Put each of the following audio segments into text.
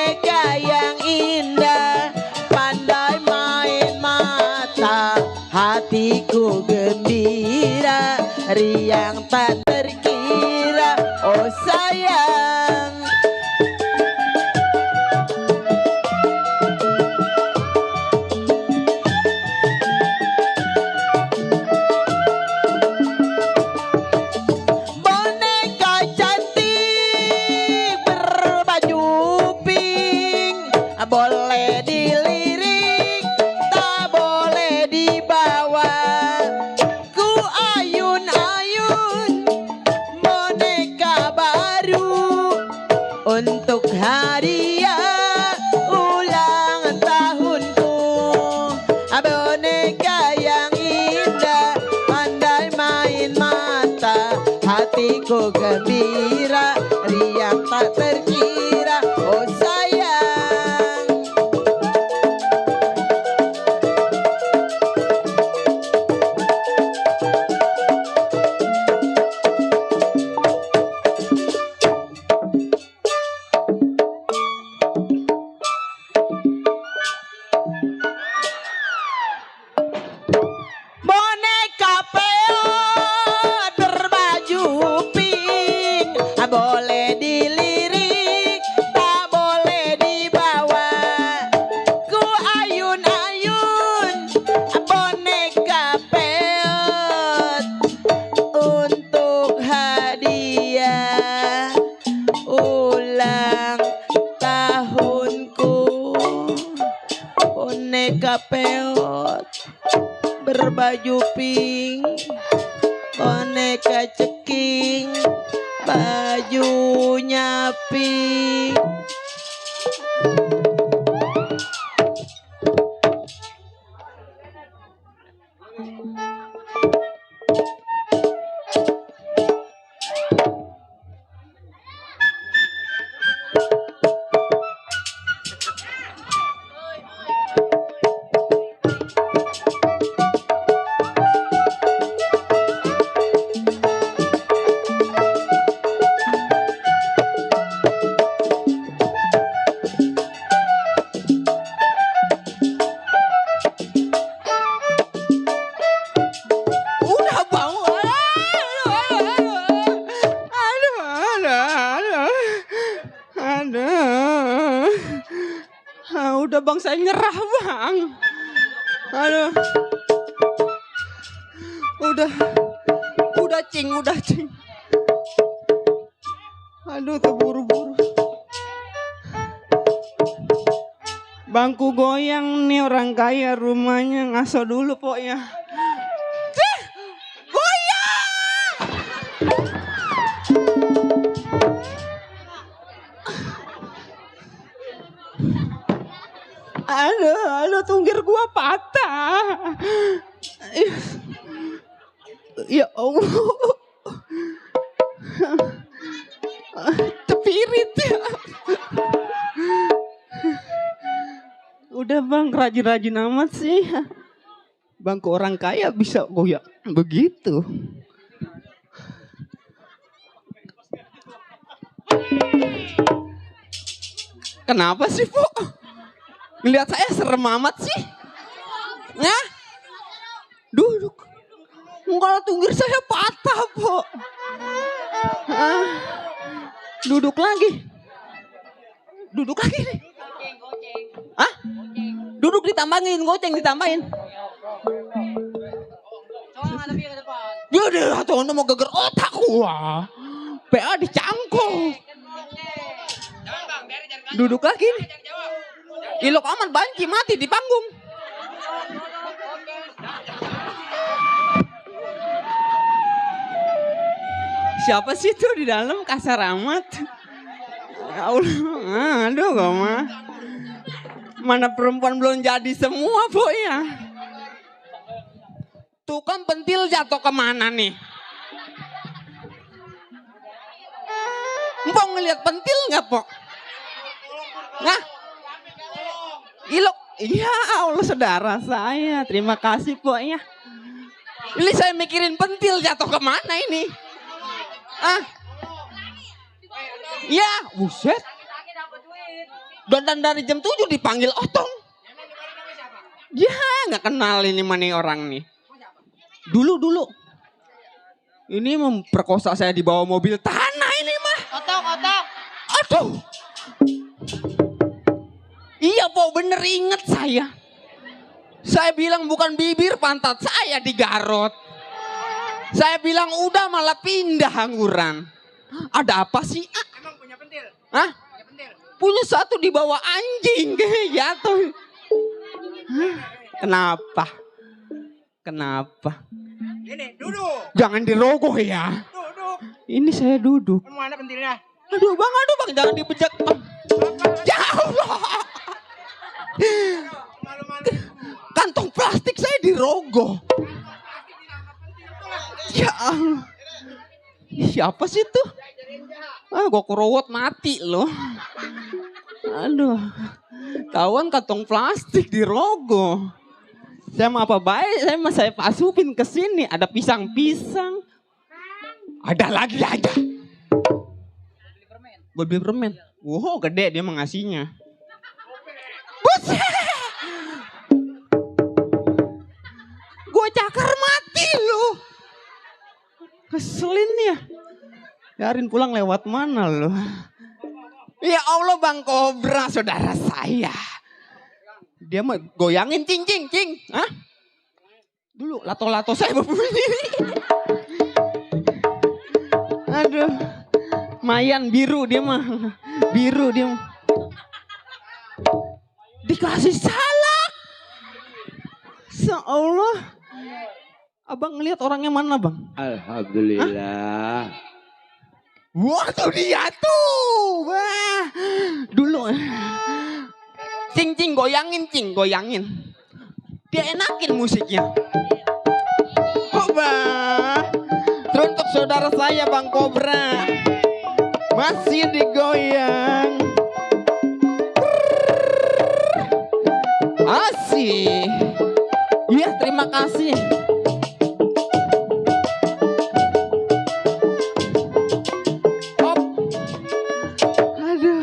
boneka yang indah, pandai main mata, hatiku gembira, riang tak terkira, oh sayang. Boneka cantik berbaju pink, boleh dilirik, tak boleh dibawa. Ku ayun-ayun boneka baru untuk hadiah ulang tahunku. Boneka yang indah, pandai main mata, hatiku gembira, riang tak terkira, oh sayang. Boneka peot berbaju pink, boleh dilirik, tak boleh dibawa. Ku ayun-ayun boneka peot untuk hadiah ulang tahunku. Boneka peot berbaju pink, boneka ceking, bajunya pink. Udah bang, aduh. Udah bang, saya nyerah bang. Aduh, udah cing. Aduh, terburu-buru. Bangku goyang nih, orang kaya rumahnya ngaso dulu pokoknya. Aduh, tunggir gua patah. Ya Allah. Tepirit ya. Udah bang, rajin-rajin amat sih. Bangku orang kaya bisa goyang begitu. Kenapa sih, Po? Ngeliat saya serem amat sih. Nah, duduk. Kalau tunggir saya patah, Po. Duduk lagi nih. Hah? Duduk ditambahin, goceng ditambahin. Dia tuh mau geger otak gua. PA dicangkul. Duduk lagi nih. Ilok amat banci mati di panggung. Siapa sih tuh di dalam kasar amat? Ya Allah, aduh gak mah. Mana perempuan belum jadi semua pokoknya. Tuh kan pentil jatuh kemana nih? Mpok ngeliat pentil gak, Pok? Nah, ilok. Ya Allah, saudara saya. Terima kasih, pokoknya. Ini saya mikirin pentil jatuh kemana ini? Ya, buset. Dan dari jam 7 dipanggil Otong. Ya nggak kenal ini mana orang nih. Dulu. Ini memperkosa saya di bawah mobil tanah ini mah. Otong. Aduh. Iya po, bener inget saya. Saya bilang bukan bibir pantat saya digarot. Saya bilang udah malah pindah angguran. Ada apa sih? Emang punya pentil? Hah? Punya pentil? Punya satu di bawah anjing kayak jatuh. Hah? Kenapa? Ini duduk. Jangan dirogoh ya. Duduk. Ini saya duduk. Mana pentilnya? Aduh bang, jangan dibejak bang. Ya Allah. Malu-malu. Kantong plastik saya dirogoh. Ya Allah. Siapa sih tuh? Gua kerowot mati loh. Aduh. Kawan kantong plastik dirogoh. Saya mau apa baik, saya pasupin ke sini. Ada pisang-pisang. Ada lagi aja. Buat beli permen. Wow, gede dia mengasihnya. Buset. Gue cakar mati loh. Keselin ya. Biarin pulang lewat mana loh. Ya Allah Bang Kobra saudara saya. Dia mau goyangin cing. Hah? Dulu lato-lato saya berbunyi. Aduh. Mayan biru dia mah. Dikasih salak. Seolah. Abang ngelihat orangnya mana bang? Alhamdulillah. Wah tuh dia tuh. Wah. Dulu. Cing goyangin. Dia enakin musiknya. Bang. Teruntuk saudara saya Bang Kobra. Masih digoyang. Asih. Iya terima kasih. Hop. Aduh.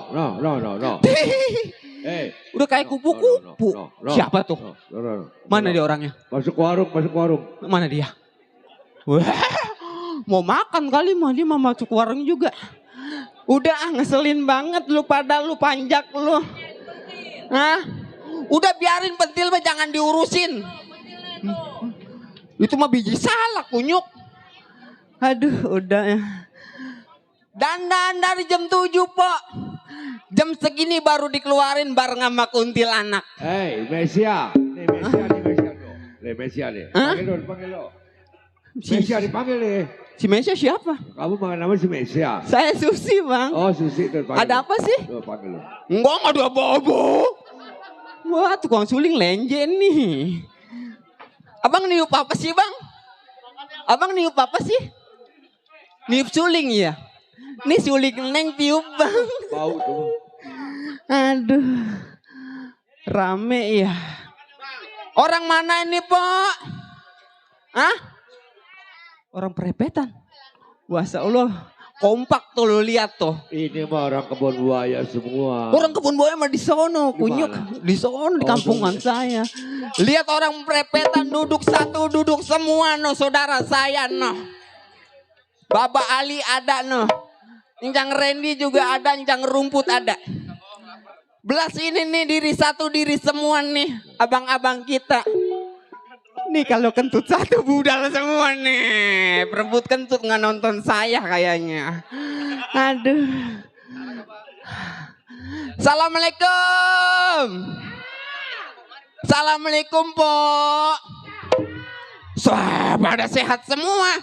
No. Hey. Udah kayak kupu-kupu. Siapa tuh? Mana dia orangnya? Masuk warung. Mana dia? Wah, mau makan kali mah dia mau masuk warung juga. Udah ngeselin banget lu pada lu panjak lu. Hah? Udah biarin pentil mah jangan diurusin. Itu mah biji salak kunyuk. Aduh udah ya. Dandan dari jam 7 Pok. Jam segini baru dikeluarin bareng sama kuntilanak. Hey, Mesia. Nih Mesia nih. Panggil lo. Mesia dipanggil nih. Si Mesia siapa? Kamu panggil nama si Mesia. Saya Susi bang. Oh Susi tuh panggil. Ada apa sih? Tuh panggil lo. Enggak ada apa-apa. Wah tukang suling lenjen nih. Abang niup apa sih bang? Abang niup apa sih? Niup suling ya? Ini suling neng tiup bang. Bau tuh. Aduh. Rame ya. Orang mana ini Pok? Hah? Orang perepetan. Masya Allah. Kompak tuh lo lihat tuh. Ini mah orang kebun buaya semua. Orang kebun buaya mah di sono, kunyuk. Di sono di kampungan saya. Lihat orang perepetan duduk satu, duduk semua no saudara saya no. Baba Ali ada no. Incang Randy juga ada, incang rumput ada. Belas ini nih diri satu diri semua nih. Abang-abang kita. Nih kalau kentut satu budal semua nih. Perebut kentut nggak nonton saya kayaknya. Aduh. Assalamualaikum. Assalamualaikum Pok. Pada sehat semua.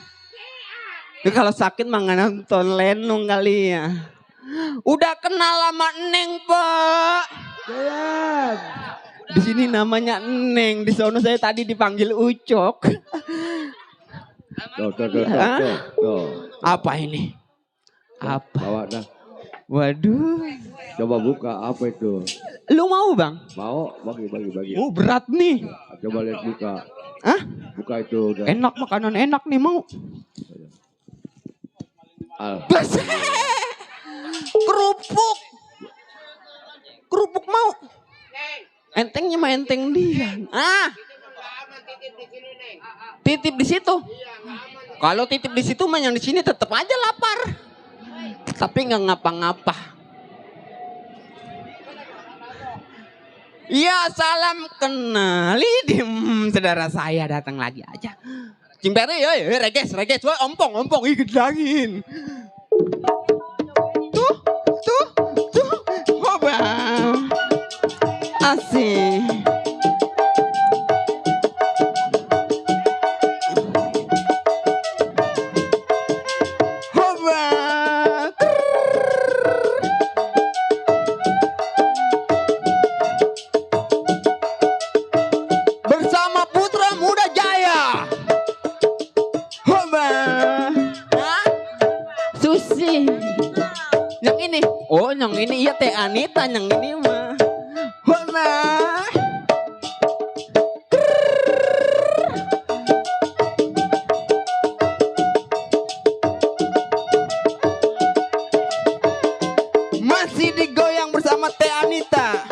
Ya, kalau sakit mah nggak nonton lenung kali ya. Udah kenal sama Neng Pok. Jalan. Di sini namanya Neng, di sono saya tadi dipanggil Ucok. Tuh. Apa ini? Apa? Bawa dah. Waduh. Coba buka apa itu? Lu mau bang? Mau bagi. Oh berat nih. Coba lihat buka. Hah? Buka itu udah. Enak, makanan enak nih mau. Bas. Kerupuk. Kerupuk mau. Entengnya mah enteng dia. Ah. Titip di situ. Kalau titip di situ mah yang di sini tetap aja lapar. Tapi nggak ngapa-ngapa. Ya salam kenal. Saudara saya datang lagi aja. Cimpere ya, reges, wah ompong, ikut lagi. Tuh, hoba. Asik. Hoba. Bersama Putra Muda Jaya. Hoba. Hah? Susi. Yang ini. Oh, yang ini iya Teh Anita, yang ini mah. Hoba. Masih digoyang bersama Teh Anita.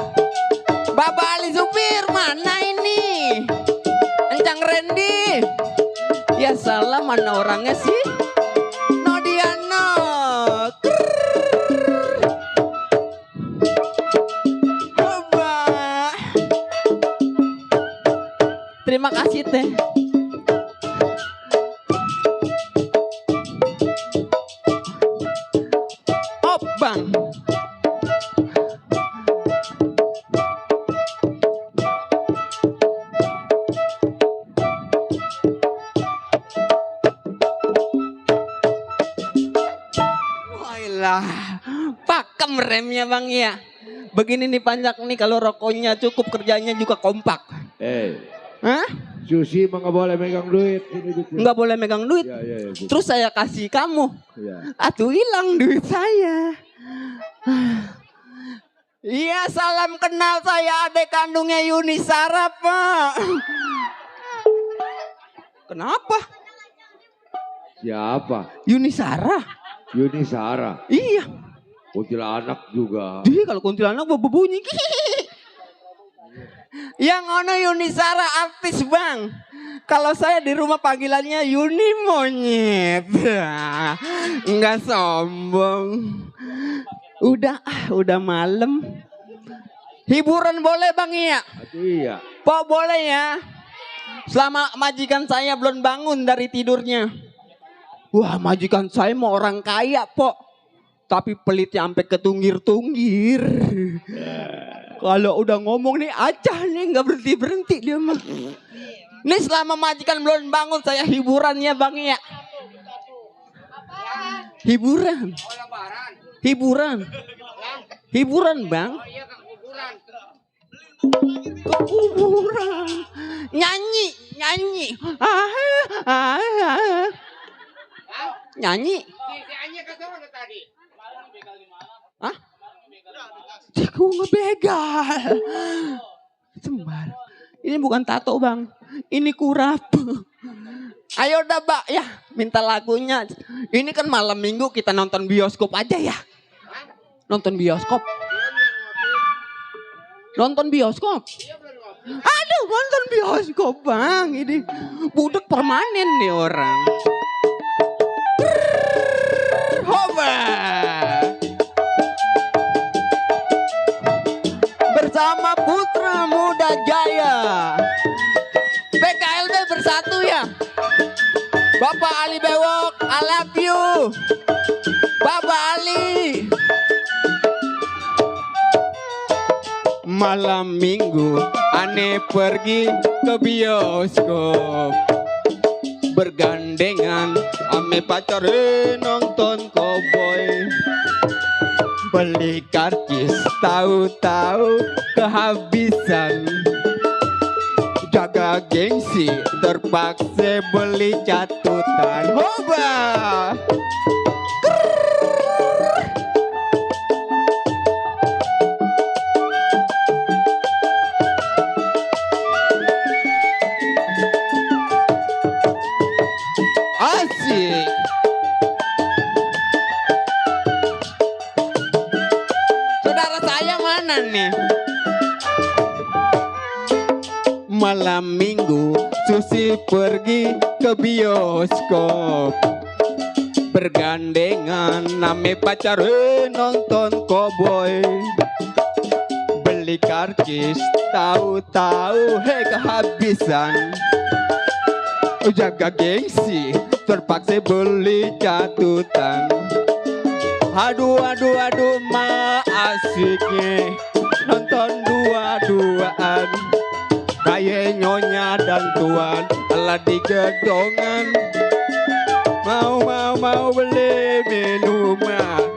Bapak Ali Supir mana ini? Encang Randy. Ya salah, mana orangnya sih? Nodiano. Hoba. Terima kasih Teh. Oh Bang. Wailah, pakem remnya Bang ya. Begini nih Panjak nih, kalau rokoknya cukup kerjanya juga kompak. Hah? Susi mah nggak boleh megang duit. Ini. Nggak boleh megang duit. Ya. Terus saya kasih kamu. Ya. Atuh hilang duit saya. Iya salam kenal, saya adik kandungnya Yuni Sara Pak. Kenapa? Siapa? Yuni Sara? Yuni Sara. Iya. Kuntilanak juga. Dia kalau kuntilanak berbunyi. Yang ono Yuni Sara artis Bang. Kalau saya di rumah panggilannya Yuni Monyet. Enggak sombong. Udah malam. Hiburan boleh Bang ya? Iya. Pok boleh ya. Selama majikan saya belum bangun dari tidurnya. Wah, majikan saya mau orang kaya Pok. Tapi pelitnya sampai ketunggir-tunggir. Kalau udah ngomong nih acah nih nggak berhenti dia mah. Nih selama majikan belum bangun saya hiburannya Bang ya. Hiburan. Hiburan Bang. Kuburan. Nyanyi. Nyanyi. Hah? Aku ngebegal. Sembar. Ini bukan tato Bang. Ini kurap. Ayo dah Mbak ya. Minta lagunya. Ini kan malam minggu kita nonton bioskop aja ya. Nonton bioskop. Nonton bioskop. Aduh nonton bioskop Bang. Ini budak permanen nih orang. Hoba. Bersama Putra Muda Jaya. PKLB bersatu ya. Bapak Ali Bewok, I love you. Bapak Ali. Malam minggu aneh pergi ke bioskop. Bergandengan ame pacar nonton cowboy. Beli karcis tahu-tahu kehabisan. Jaga gengsi terpaksa beli catutan. Hoba. Asik. Saudara saya mana nih? Malam minggu Susi pergi ke bioskop, bergandengan name pacar nonton koboi. Beli karcis tahu-tahu kehabisan. Jaga gengsi terpaksa beli catutan. Aduh ma asiknya nonton dua-duaan. Kayak nyonya dan tuan ala di gedongan. Mau beli minuman.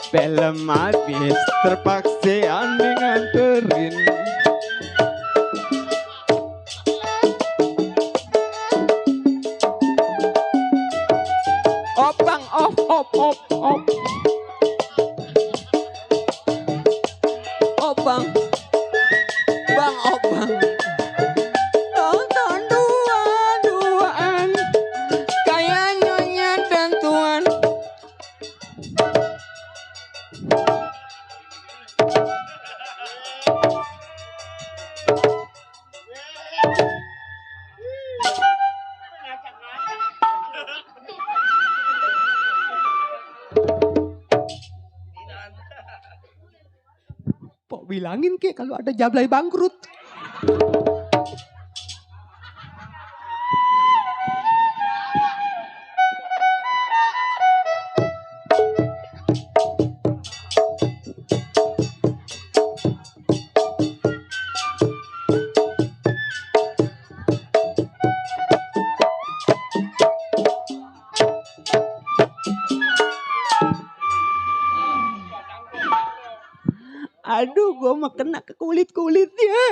Film habis terpaksa aneh nganterin. Bang, op. Bang. Nonton dua-duaan. Kayak nyonya dan tuan. Pok bilangin ke kalau ada Jablay bangkrut. Aduh, gue mah kena ke kulit-kulitnya.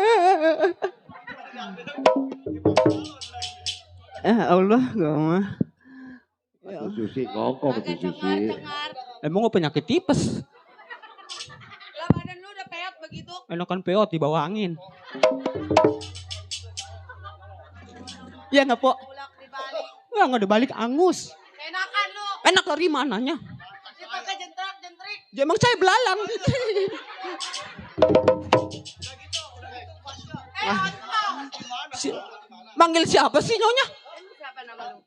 Allah, gue mah. Tuh Susi ngongkong tuh Susi. Emang gue penyakit tipes. Lah badan lu udah peot begitu. Enakan peot di bawah angin. Ya nggak, Pok? Bulak dibalik. Nggak dibalik, angus. Enakan lu. Enak dari mananya? Dipakai jentrik. Ya, emang saya belalang. Ontong. Manggil siapa sih nyonya? Siapa nama lu?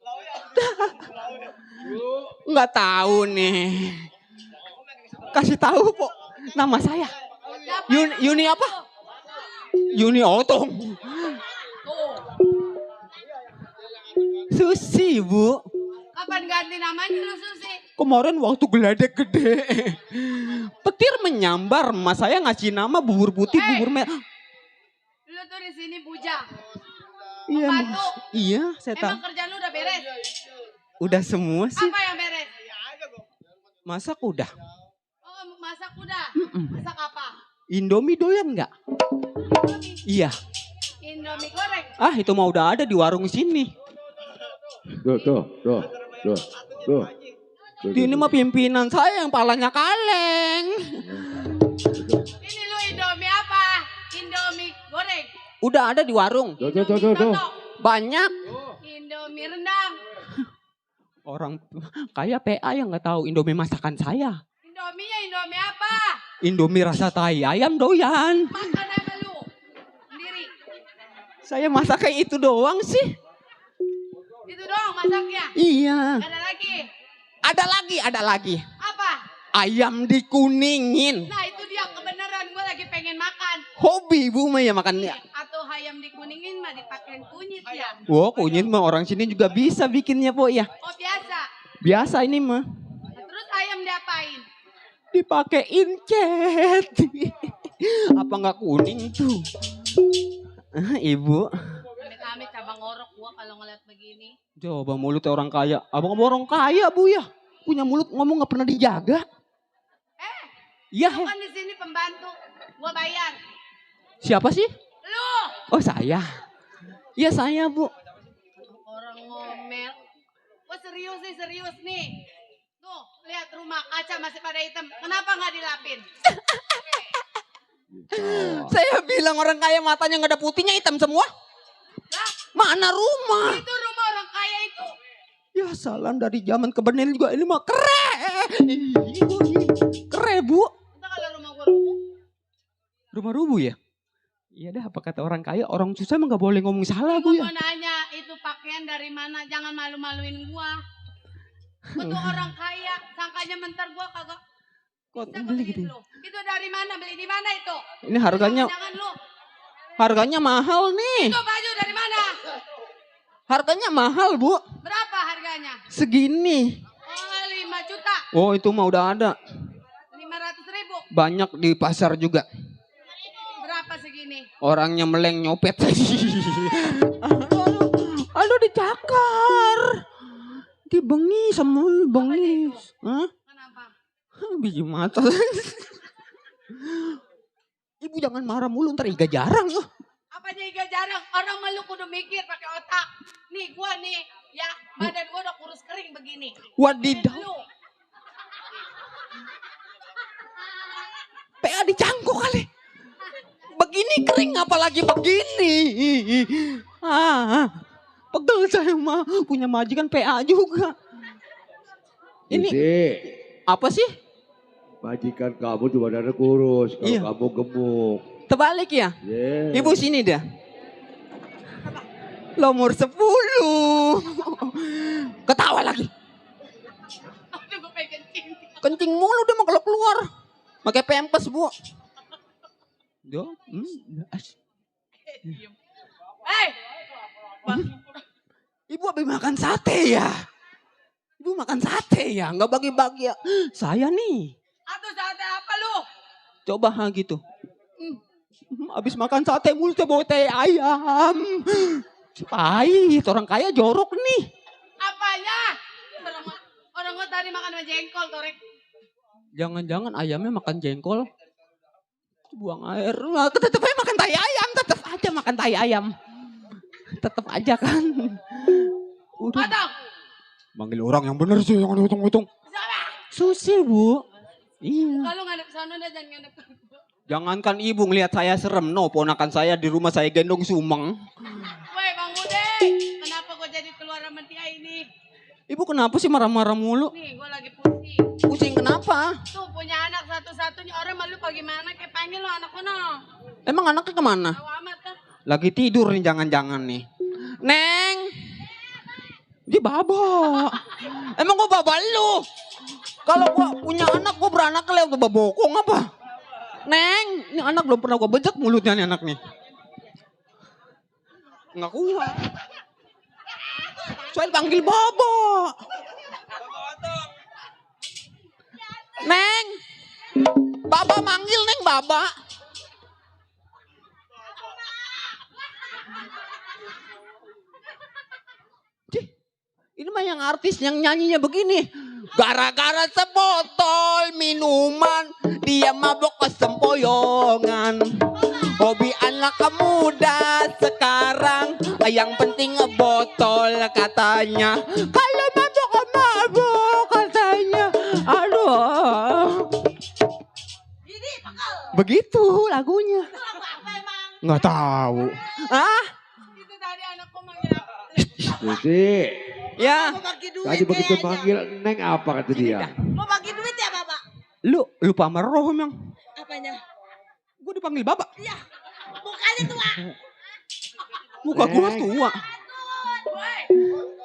Nggak tahu nih. Kasih tahu, Pok. Nama saya. Yuni apa? Yuni Otong. Tuh. Susi, Bu. Kapan ganti namanya lu Susi? Kemarin waktu geledek gede. Petir menyambar, mas saya ngasih nama bubur putih, bubur merah. Lu tuh di sini bujang. Iya, Pembantu. Mas. Iya, saya tahu. Emang kerjaan lu udah beres? Udah semua sih. Apa yang beres? Masak udah. Oh, masak udah. Mm-mm. Masak apa? Indomie doyan nggak? Indomie. Iya. Indomie goreng. Ah, itu mah udah ada di warung sini. Tuh. Ini mah pimpinan saya yang palanya kaleng. Ini lu Indomie apa? Indomie goreng. Udah ada di warung. Tuh. Soto. Banyak. Indomie rendang. Orang kayak PA yang nggak tahu Indomie masakan saya. Indominya Indomie apa? Indomie rasa tai ayam doyan. Makan sama lu. Sendiri. Saya masak kayak itu doang sih. Itu doang masaknya. Iya. Ada lagi. Ada lagi. Apa? Ayam dikuningin. Nah itu dia kebenaran gue lagi pengen makan. Hobi Bu mah ya makannya. Atau ayam dikuningin mah dipakein kunyit ya. Wah, kunyit mah orang sini juga bisa bikinnya, Po ya. Oh biasa. Biasa ini mah. Nah, terus ayam diapain? Dipakein cat. Apa nggak kuning tuh? Ibu. Amit-amit cabang orok gua kalau ngeliat begini. Coba mulutnya orang kaya. Abang orang kaya Bu ya. Punya mulut ngomong nggak pernah dijaga. Iya. Lu kan di sini pembantu. Gua bayar. Siapa sih? Lu. Oh saya. Iya saya Bu. Orang ngomel. Gua serius nih. Tuh lihat rumah kaca masih pada hitam. Kenapa nggak dilapin? Ketawa. Saya bilang orang kaya matanya nggak ada putihnya, hitam semua. Mana rumah? Itu rumah orang kaya itu. Ya salam dari zaman kebenaran juga ini mah keren. Keren bu. Entah kalau rumah gua rubuh. Rumah rubuh ya? Iya dah apa kata orang kaya, orang susah emang nggak boleh ngomong salah bu Gua ya. mau nanya itu pakaian dari mana? Jangan malu-maluin gua. Gua tuh orang kaya, sangkanya mentar gua kagak Kok bisa beli beliin gitu? lu. Itu dari mana? Beli di mana itu? Ini harganya Jangan lu. harganya mahal nih. Itu baju dari mana? Harganya mahal bu. Berapa harganya? Segini. Oh 5 juta. Oh itu mah udah ada. 500.000. Banyak di pasar juga. Berapa segini? Orangnya meleng nyopet. Aduh dicakar. Dibengi semua bengis. Hah? Kenapa? Biji mata. Ibu jangan marah mulu ntar Iga jarang loh. Apanya iga jarang? Orang malu kudu mikir pakai otak. Nih gua nih, ya badan gua udah kurus kering begini. Wadidaw. Lu, PA dicangkok kali. Begini kering apalagi begini. Pegel saya mah punya majikan PA juga. Ini Sisi, apa sih? majikan kamu tuh badannya kurus, kalau Iya. kamu gemuk. Terbalik ya? Yeah. Ibu sini dah. Nomor 10. Ketawa lagi. aduh gua pengen kencing. Kencing mulu dia mah kalau keluar. Pakai pempes, Bu. Yo, Hei, Ibu habis makan sate ya? Ibu makan sate ya? Nggak bagi-bagi ya? Saya nih. atuh sate apa lu? Coba gitu. Habis makan sate mulu saya bawa teh ayam. Pahit, orang kaya jorok nih. Apanya? Orang gua tadi makan sama jengkol, Torek. Jangan-jangan ayamnya makan jengkol. Buang air. Nah, tetep aja makan tai ayam. Tetep aja makan tai ayam. Tetep aja kan. Udah. Potong. Manggil orang yang bener sih. Jangan hitung-hitung. Siapa? Susi bu. Iya. Kalau ngadep sana dah jangan ngadep ke gua. Jangankan ibu ngelihat saya serem. No, ponakan saya di rumah saya gendong sumeng. Woi Bang Bude, kenapa gua jadi keluar sama dia ini? Ibu kenapa sih marah-marah mulu? Nih gua lagi pusing. Pusing kenapa? Tuh punya anak satu-satunya orang malu bagaimana kayak panggil lo anak mana? Emang anaknya kemana? Tahu amat kan? Lagi tidur nih jangan-jangan nih. Neng. Dia baba. Emang gua baba lu? Kalau gua punya anak gua beranak lewat babokong apa? Neng, ini anak belum pernah gua bejek mulutnya nih anak nih. Nggak kuat. Soal panggil baba. Neng. Baba manggil Neng baba. Cih, ini mah yang artis yang nyanyinya begini. Gara-gara sebotol minuman, dia mabok kesempoyongan. Hobi anak muda sekarang, yang penting ngebotol katanya. Kalau mabok katanya. Aduh. Begitu lagunya. Nggak tahu. Ah, Itu tadi anakku manggil apa? Sisi, ya. tadi begitu manggil Neng apa kata dia? Mau bagi duit ya Bapak? Lu lupa sama roh emang. Apanya? Gue dipanggil Bapak. Iya. Mukanya tua. Muka gue Neng. tua.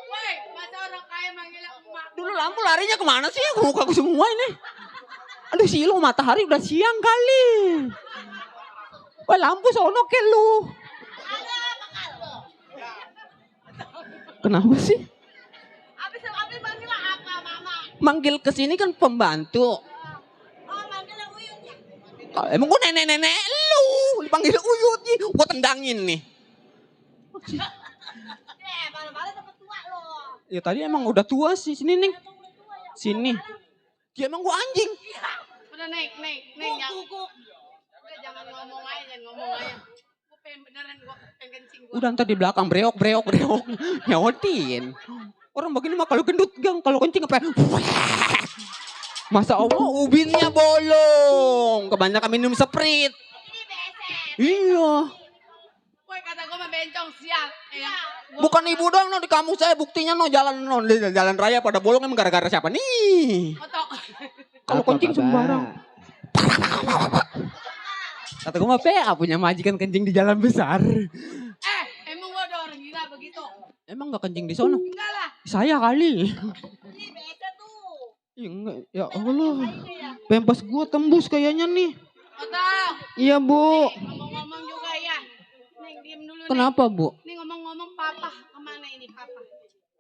Woi, masa orang kaya manggil emak? Dulu lampu larinya kemana sih? Muka gue semua ini. Aduh silo matahari udah siang kali. Wah lampu sono ke lu. Kenapa sih? Habis manggil apa Mama? Manggil ke sini kan pembantu. Oh manggil Uyut ya? Emang gue nenek-nenek lu. Dipanggil Uyut nih. Gue tendangin nih. Malam-malam dapat tua loh. Ya tadi emang udah tua sih. Sini nih. Sini. Dia emang gue anjing. Udah naik. Udah jangan ngomong aja. Gue pengen beneran, gue pengen kencing gue. Udah ntar di belakang breok. Nyawatin. Orang begini mah kalau gendut gang. Kalau kencing apa? Masa Allah ubinnya bolong. Kebanyakan minum Sprite. Ini Be, Iya. Woi kata gue mah bencong sial. Ya. Bukan ibu dong no, di kampung saya buktinya no jalan no, di jalan raya pada bolong emang gara-gara siapa nih? Otok. Kalau Apa, kencing Bapak? sembarang. Kata gue mah PA punya majikan kencing di jalan besar. Emang gue ada orang gila begitu? Emang gak kencing di sono? Enggak lah. Saya kali. Ini beda tuh. Iya enggak, ya Allah. Pempas gua tembus kayaknya nih. Otok. Iya bu. Ngomong-ngomong juga ya. Nih diem dulu nih. Kenapa bu? Nih ngomong-ngomong papa. Kemana ini papa?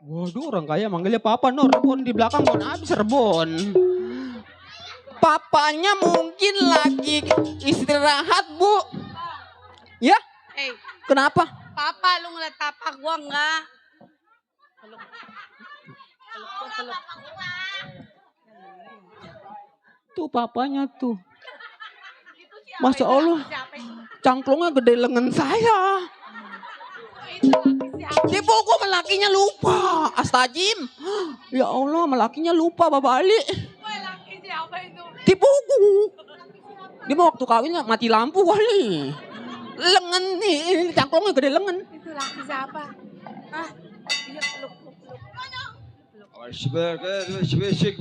Waduh orang kaya manggilnya papa no. Rebon di belakang bon habis rebon. Papanya mungkin lagi istirahat bu. Ya? Kenapa? Papa lu ngeliat papa gua enggak? Tuh papanya tuh. Itu siapa Masya itu? Allah. Siapa itu? Cangklongnya gede lengan saya. Itu laki siapa? Tipu gua melakinya lupa. Astajim. Ya Allah melakinya lupa Bapak Ali. Woi laki siapa itu? Tipu gua. Dia mau waktu kawinnya mati lampu kali. Lengan nih, cangklongnya gede lengan. Itu laki siapa? Hah? Iya peluk. Bisik.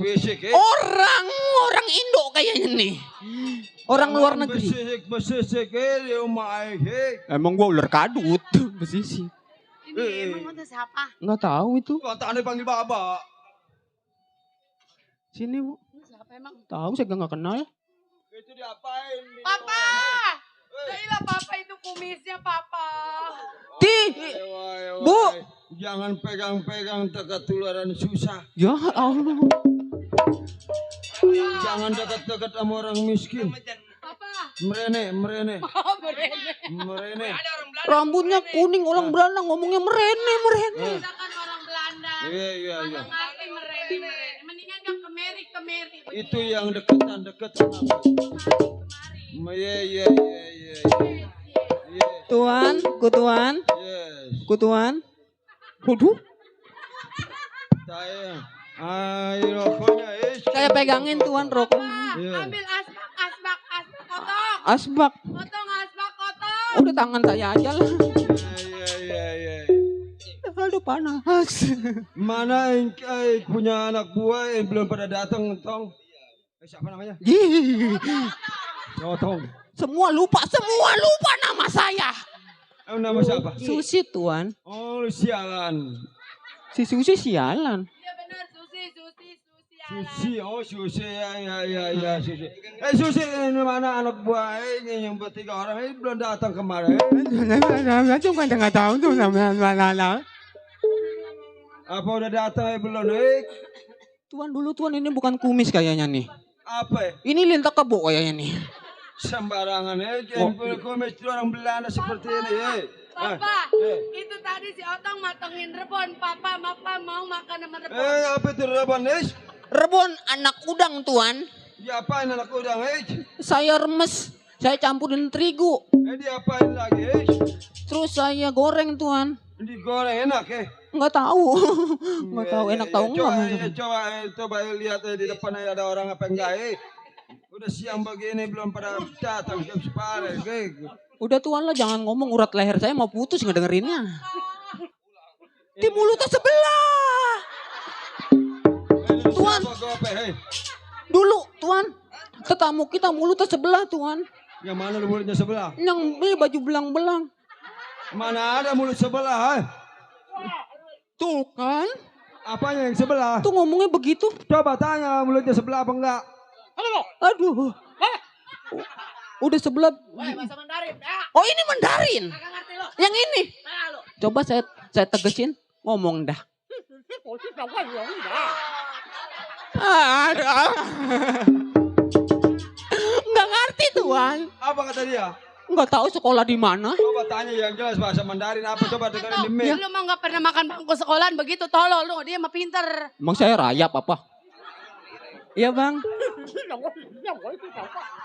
Orang Indo kayaknya nih. Orang luar negeri. Bisik. Emang gua ular kadut. Besisi. Ini emang itu siapa? Nggak tahu itu. Kau tak ada panggil Baba. Sini bu. Ini siapa emang? Tahu saya nggak kenal. Itu diapain? Papa! Yaelah papa itu kumisnya papa. Ti. Bu. Jangan pegang-pegang ketularan susah. Ya Allah. Jangan dekat-dekat sama orang miskin. Papa. Merene. Oh berene. Merene. Rambutnya kuning orang Belanda ngomongnya merene. Kita kan orang Belanda. Iya. Nggak ngerti merene. Mendingan gak kemeri. Itu yang deketan apa? Iya. Tuan, kutuan, Yes. kutuan. Waduh, Saya. Ayo rokoknya. saya pegangin tuan rokok. Iya. Ambil asbak kotok. Asbak. Potong asbak kotok. Udah tangan saya aja lah. Iya. Aduh panas. Mana yang punya anak buah yang belum pada datang, Tong? Siapa namanya? Ih, Tong. semua lupa nama saya. Nama siapa? Susi tuan. Oh, sialan. Si Susi sialan. Iya benar Susi. Susi, ya, Susi. Susi, ini mana anak buah ini yang bertiga orang ini belum datang kemarin. Cuma nggak tahu tuh namanya. Apa udah datang belum? Tuan dulu tuan ini bukan kumis kayaknya nih. Apa? Ini lintak kebo kayaknya nih. Sembarangan kumis itu orang Belanda seperti ini. Papa, itu tadi si Otong matengin rebon. Papa mau makan sama rebon. Apa itu rebon, Rebon anak udang tuan. Diapain anak udang, Saya remes. Saya campurin terigu. Diapain lagi, Terus saya goreng tuan. Digoreng enak, Nggak tahu. Nggak tahu enak tahu nggak. Coba lihat di depan ada orang apa enggak, Udah siang begini belum pada datang jam separe, Udah tuan lah jangan ngomong urat leher saya mau putus ngedengerinnya. Di mulutnya sebelah. Tuan. Dulu tuan. Tetamu kita mulutnya sebelah tuan. Yang mana lu mulutnya sebelah? Yang baju belang-belang. Mana ada mulut sebelah, Tuh kan. Apanya yang sebelah? Tuh ngomongnya begitu. Coba tanya mulutnya sebelah apa enggak? Aduh. Udah sebelah. Bahasa Mandarin. Oh ini Mandarin. Kagak ngerti lo. Yang ini. Mana lo? Coba saya tegesin. Ngomong dah. Aduh. Nggak ngerti tuan. Apa kata dia? Nggak tahu sekolah di mana. Coba tanya yang jelas bahasa Mandarin apa, coba dengerin di mic. Lu mah gak pernah makan bangku sekolahan begitu tolol lu. Dia mah pinter. Emang saya rayap apa? Iya bang.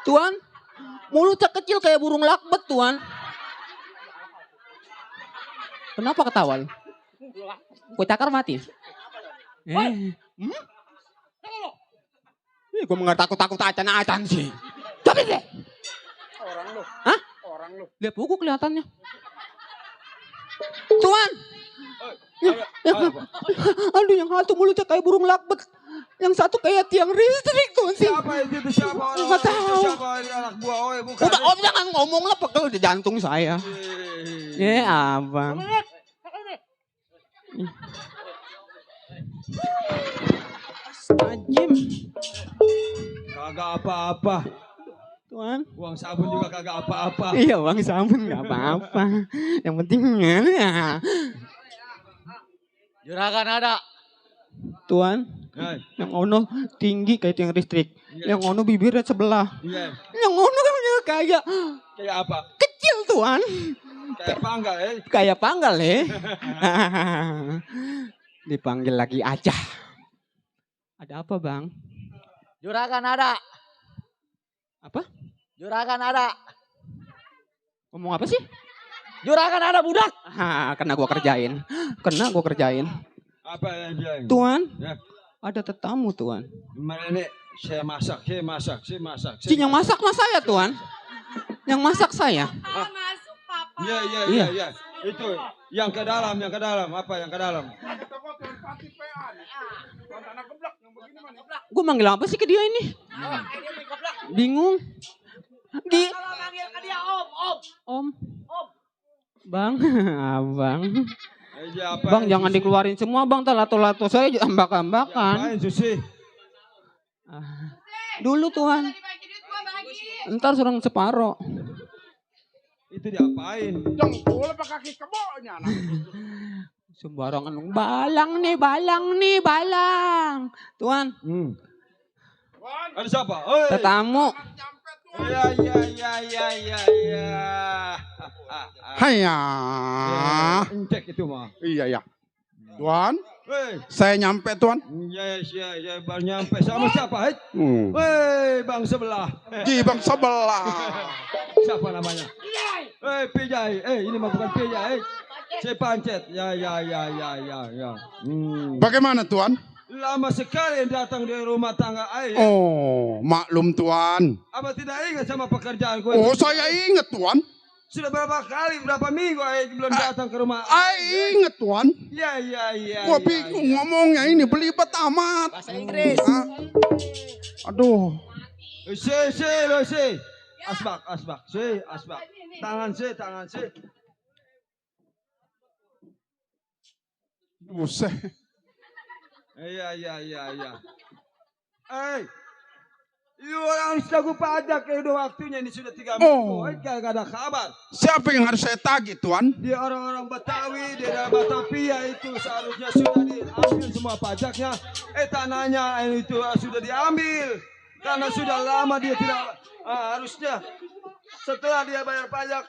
Tuan, mulutnya kecil kayak burung lakbet tuan. Kenapa ketawa lu? Kue cakar mati? Gue nggak takut-takut acan-acan sih. Coba deh. Hah? Orang lu. Lihat buku kelihatannya. Tuan. Aduh, yang satu mulutnya kayak burung lakbet. Yang satu kayak tiang listrik tuan sih. Siapa itu? Siapa orang? Nggak tahu. Siapa ini anak buah? Oh, bukan. Udah om jangan ngomong lah, pegel di jantung saya. Abang. Astagfirullah. Kagak apa-apa. Tuan. Uang sabun juga kagak apa-apa. Iya, uang sabun nggak apa-apa. Yang penting ya. Juragan ada. Tuan, Hai. yang ono tinggi kayak tiang listrik. Iya. Yang ono bibirnya sebelah. Iya. Yang ono kan kayak Kayak apa? kecil tuan. Kayak panggal ya. Kayak panggal ya. Dipanggil lagi aja. Ada apa bang? Juragan ada. Apa? Juragan ada. Ngomong apa sih? Juragan ada budak. Kena gua kerjain. Apa yang dia? Tuan, Ya. ada tetamu tuan. Gimana nih? Saya masak. Si yang masak mas saya tuan. Yang masak saya. Masuk papa. Iya. Itu yang ke dalam. Apa yang ke dalam? Gue manggil apa sih ke dia ini? Bingung. Kalau manggil ke dia om. Om. Bang, abang. Apa Bang jangan dikeluarin semua bang, lato-lato saya ambak-ambakan. Apain Susi? Dulu tuan, Dibagi duit gua bagi. ntar suruh separo. Itu diapain? Jengkul apa kaki kebonya? Sembarangan balang nih, balang. Tuan, Ada siapa? Oi. tetamu. Iya. Haya. Cek itu mah. Iya ya. Tuan, Woi. saya nyampe tuan. Ya, baru nyampe sama siapa? Hei? Hmm. Woi, bang sebelah. Di bang sebelah. Siapa namanya? Pijai. Ini mah bukan Pijai. Saya pancet. Ya. Bagaimana tuan? Lama sekali datang di rumah tangga ayah. Oh, maklum tuan. Apa tidak ingat sama pekerjaan gue? Oh, saya ingat tuan. Sudah berapa minggu ayah belum datang ke rumah. Ingat tuan. Ya. Gua bingung ngomongnya ini belibet amat. Bahasa Inggris. Hah? Aduh. Si. Asbak. Tangan si. Buset. Iya. Orang sudah gue pajak udah waktunya ini sudah 3 minggu. Gak ada kabar. Siapa yang harus saya tagih tuan? Dia orang-orang Betawi, di daerah Batavia itu seharusnya sudah diambil semua pajaknya. Tanahnya itu sudah diambil. Karena sudah lama dia tidak harusnya. Setelah dia bayar pajak,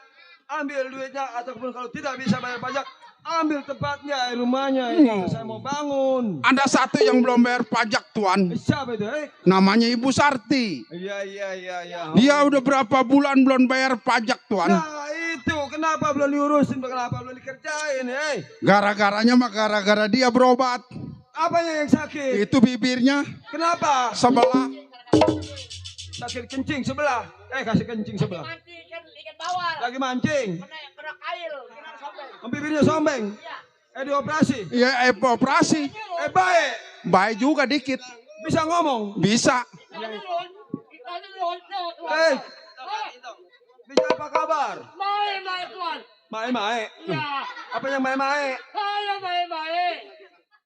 ambil duitnya. Ataupun kalau tidak bisa bayar pajak, ambil tempatnya, rumahnya ini. Saya mau bangun. Ada satu yang belum bayar pajak tuan. Siapa itu? Namanya Ibu Sarti. Iya. Dia udah berapa bulan belum bayar pajak tuan. Nah itu kenapa belum diurusin, kenapa belum dikerjain? Gara-garanya mah gara-gara dia berobat. Apanya yang sakit? Itu bibirnya Kenapa? sebelah. Sakit kencing sebelah. Kasih kencing sebelah. Mancing ikan bawal. Lagi mancing. Kena kail. Kena sobek. Bibirnya sombeng. Dioperasi. Ya operasi. Baik. Baik juga dikit. Bisa ngomong. Bisa. Bisa apa kabar? Baik tuan. Mae. Ya. Apanya mae? Saya baik.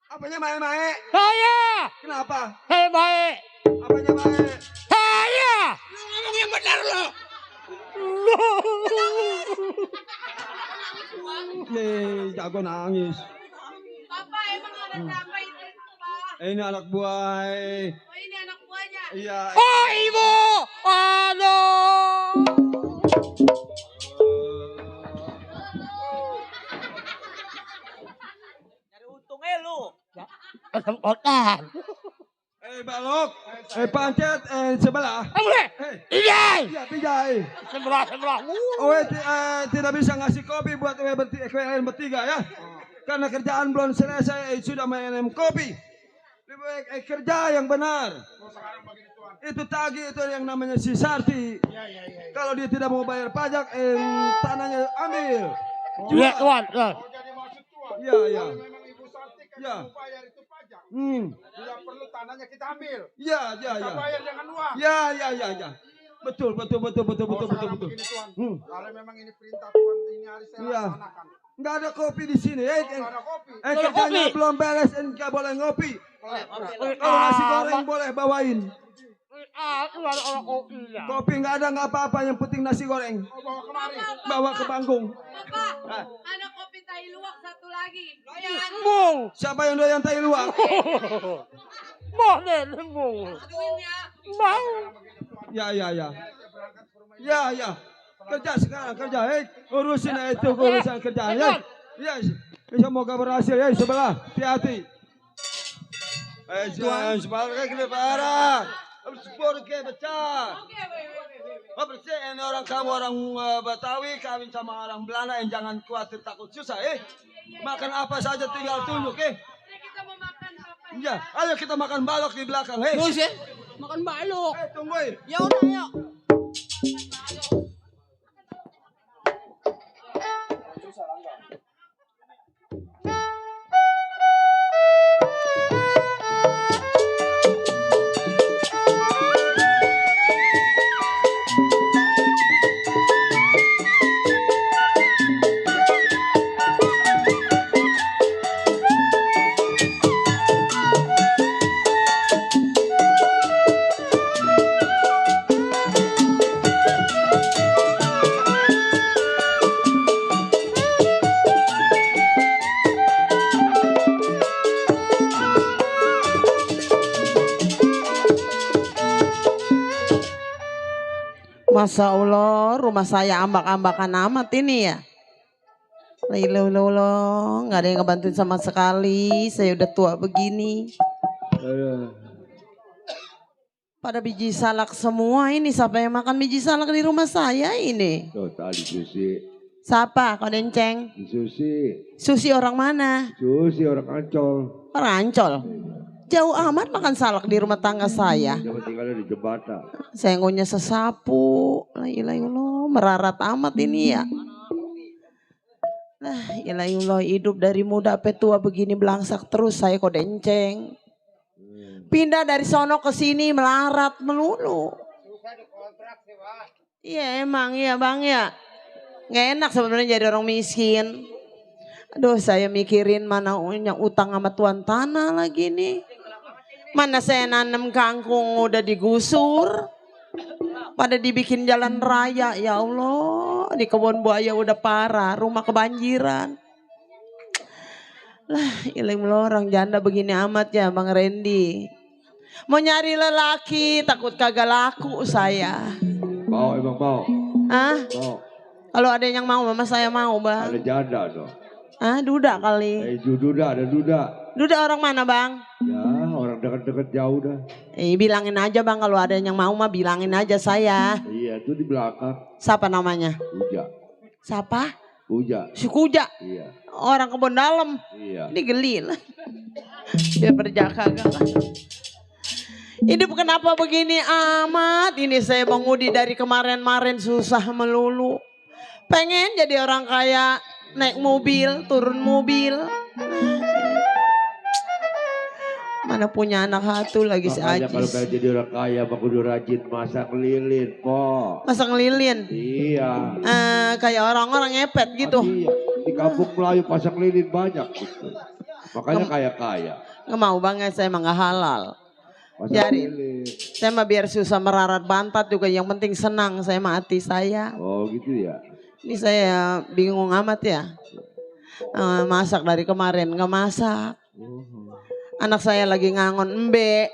Apanya mae? Saya. Kenapa? Saya baik. Apanya mae? Saya. Ngomong yang benar lo. Jago nangis. Papa emang ada siapa itu Pak? Ini anak buah. Oh ini anak buahnya. Iya. Oh ibu. Aduh. Cari untungnya lu. Sempotan. Balok. Pancet. Sebelah. Boleh. Ini. Iya, Pijai. Sebelah. Tidak bisa ngasih kopi buat kalian bertiga ya. Karena kerjaan belum selesai, sudah minum kopi. Lebih baik kerja yang benar. Itu tagih itu yang namanya si Sarti. Kalau dia tidak mau bayar pajak, tanahnya ambil. Iya, Tuan. Iya, iya. Memang Ibu Sarti kan Ya. mau bayar itu pajak. Hmm. Tidak perlu tanahnya kita ambil. Iya, iya, Kita iya. bayar dengan uang. Ya, ya, ya, ya. Betul, betul, betul, betul, betul, betul, betul. Begini, Tuan. Hmm. Kalau memang ini perintah Tuan, ini harus saya Iya. laksanakan. Nggak ada kopi di sini. Nggak ada kopi. Kerjanya belum beres, nggak boleh ngopi. Kalau nasi goreng boleh bawain. Orang kopinya. Kopi nggak ada, nggak apa-apa. Yang penting nasi goreng. Bawa kemari. Bawa ke Bangkung. Bapak, ada kopi tai luwak satu lagi. Bung. Siapa yang doyan tai luwak? Bung, Bung. Aduin ya. Bang. Ya, ya, ya. Ya, ya. Kerja sekarang, kerja. Urusin itu urusan kerjaan. Ya, ya. Semoga berhasil ya sebelah. Hati-hati. Jangan sebagai kebebaran. Sepuluh ke pecah. Bersih ini orang kamu orang Betawi kawin sama orang Belanda yang jangan khawatir takut susah makan apa saja tinggal tunjuk Kita mau makan apa? ya ayo kita makan balok di belakang Terus ya, makan balok. tungguin Ya udah, yuk. Masya Allah, rumah saya ambak-ambakan amat ini ya. Lilo, nggak ada yang ngebantuin sama sekali. Saya udah tua begini. Pada biji salak semua ini. Siapa yang makan biji salak di rumah saya ini? Tuh tadi Susi. Siapa? Kau denceng? Susi. Susi orang mana? Susi orang Ancol. Orang Ancol. Jauh amat makan salak di rumah tangga saya. Dia tinggalnya di jembatan. Saya ngunyah sesapu. La ilaha illallah, merarat amat ini ya. Lah ilaha illallah, hidup dari muda sampai tua begini belangsak terus saya kok denceng. Pindah dari sono ke sini melarat melulu. Iya emang ya bang ya. Nggak enak sebenarnya jadi orang miskin. Aduh saya mikirin mana punya utang sama tuan tanah lagi nih. Mana saya nanam kangkung udah digusur. Pada dibikin jalan raya ya Allah. Di kebun buaya udah parah. Rumah kebanjiran. Lah ilmu orang janda begini amat ya Bang Randy. Mau nyari lelaki takut kagak laku saya. Mau emang mau. Hah? Mau. Kalau ada yang mau mama saya mau bang. Ada janda dong. Ah duda kali. Duda ada duda. Duda orang mana bang? Ya orang dekat-dekat jauh dah. Bilangin aja bang kalau ada yang mau mah bilangin aja saya. Iya itu di belakang. Siapa namanya? Uja. Siapa? Uja. Si Kuja. Iya. Orang kebun dalam. Iya. Ini geli lah. Dia berjaka gak. Hidup kenapa begini amat? Ini saya Bang Udi dari kemarin-marin susah melulu. Pengen jadi orang kaya. Naik mobil, turun mobil. Mana punya anak satu lagi si Makanya kalau Ajis. pengen jadi orang kaya mah kudu rajin masak lilin, po. Masang lilin. Iya. Kayak orang-orang ngepet gitu. Iya. Di kampung Melayu masak lilin banyak gitu. Makanya kaya-kaya. Nggak mau banget saya emang nggak halal. Masak Jadi lilin. saya mah biar susah merarat bantat juga yang penting senang saya mah hati saya. Oh gitu ya. Ini saya bingung amat ya. Masak dari kemarin nggak masak. Anak saya lagi ngangon embe.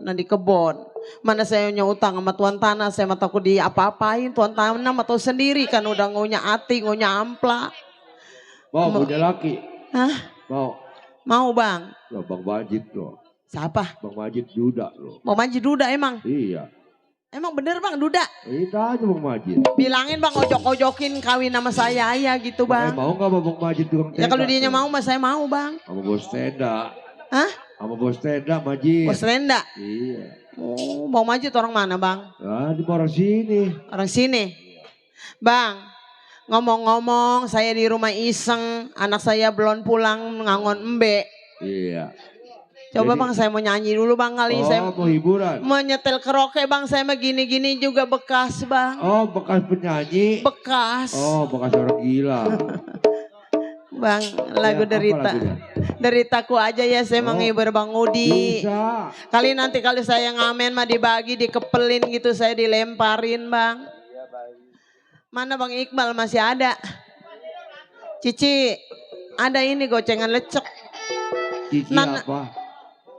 Nah di kebun. Mana saya punya utang sama tuan tanah. Saya mah takut di apa-apain. Tuan tanah mah tahu sendiri kan udah ngunya hati, ngunya ampla. Mau punya laki? Hah? Mau? Mau bang? Loh, Bang Majid loh. Siapa? Bang Majid Duda loh. Mau Majid Duda emang? Iya. Emang bener bang Duda? Itu aja Bang Majid. Bilangin bang ojok-ojokin kawin sama saya ya gitu bang. Mau gak Bang Majid tukang tenda? Ya kalau dianya mau mas saya mau bang. Sama bos tenda. Hah? Sama bos tenda Majid. Bos Renda? Iya. Oh, Bang Majid orang mana Bang? Nah, di orang sini. Orang sini. Bang, ngomong-ngomong saya di rumah iseng, anak saya belum pulang ngangon embe. Iya. Coba Jadi- Bang saya mau nyanyi dulu Bang kali Oh, saya mau hiburan. mau nyetel karaoke Bang, saya mah gini-gini juga bekas Bang. Oh, bekas penyanyi. Bekas. Oh, bekas orang gila. Bang, lagu Ya, apa derita. lagunya? Deritaku aja ya saya Oh, menghibur Bang Udi. Bisa. Kali nanti kalau saya ngamen mah dibagi, dikepelin gitu, saya dilemparin Bang. Mana Bang Iqbal masih ada? Cici, ada ini gocengan lecek. Cici Nana- apa?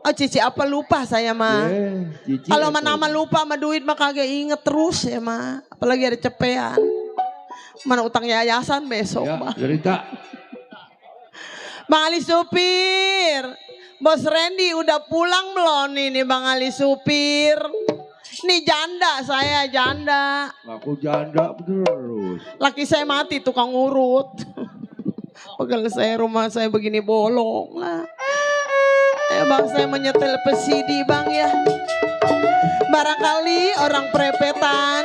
Oh Cici apa lupa saya mah. Cici Kalau apa? nama lupa sama duit mah kagak inget terus ya mah. Apalagi ada cepean. Mana utang yayasan besok Ya, mah. cerita. Bang Ali Supir. Bos Randy udah pulang belum ini Bang Ali Supir? Nih janda saya janda. Aku janda terus. Laki saya mati tukang urut. Pegel saya rumah saya begini bolong lah. Bang saya menyetel pesidi Bang ya. Barangkali orang prepetan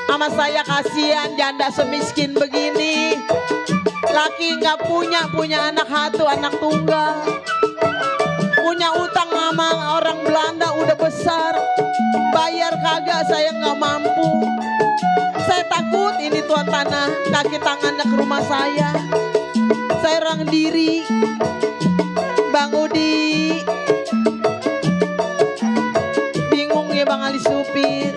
sama saya kasihan janda semiskin begini. Laki nggak punya anak satu, anak tunggal. Punya utang sama orang Belanda udah besar. Bayar kagak saya nggak mampu. Saya takut ini tuan tanah kaki tangannya ke rumah saya. Saya orang diri. Bang Udi. Bingung ya Bang Ali Supir.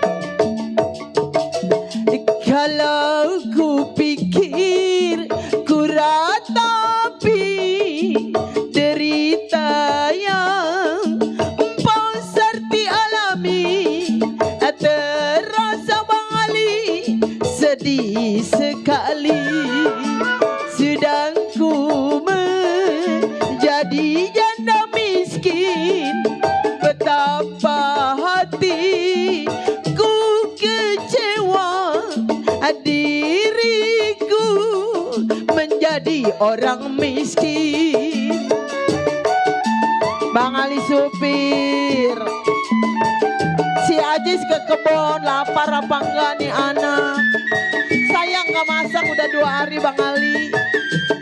Kalau ku pikir ku ratapi derita yang empau serti alami, terasa Bang Ali sedih sekali. Sedang ku menjadi janda miskin, betapa hati ku kecewa. Diriku menjadi orang miskin. Bang Ali Supir, si Ajis ke kebun, lapar apa enggak nih anak? Saya nggak masak udah 2 hari Bang Ali.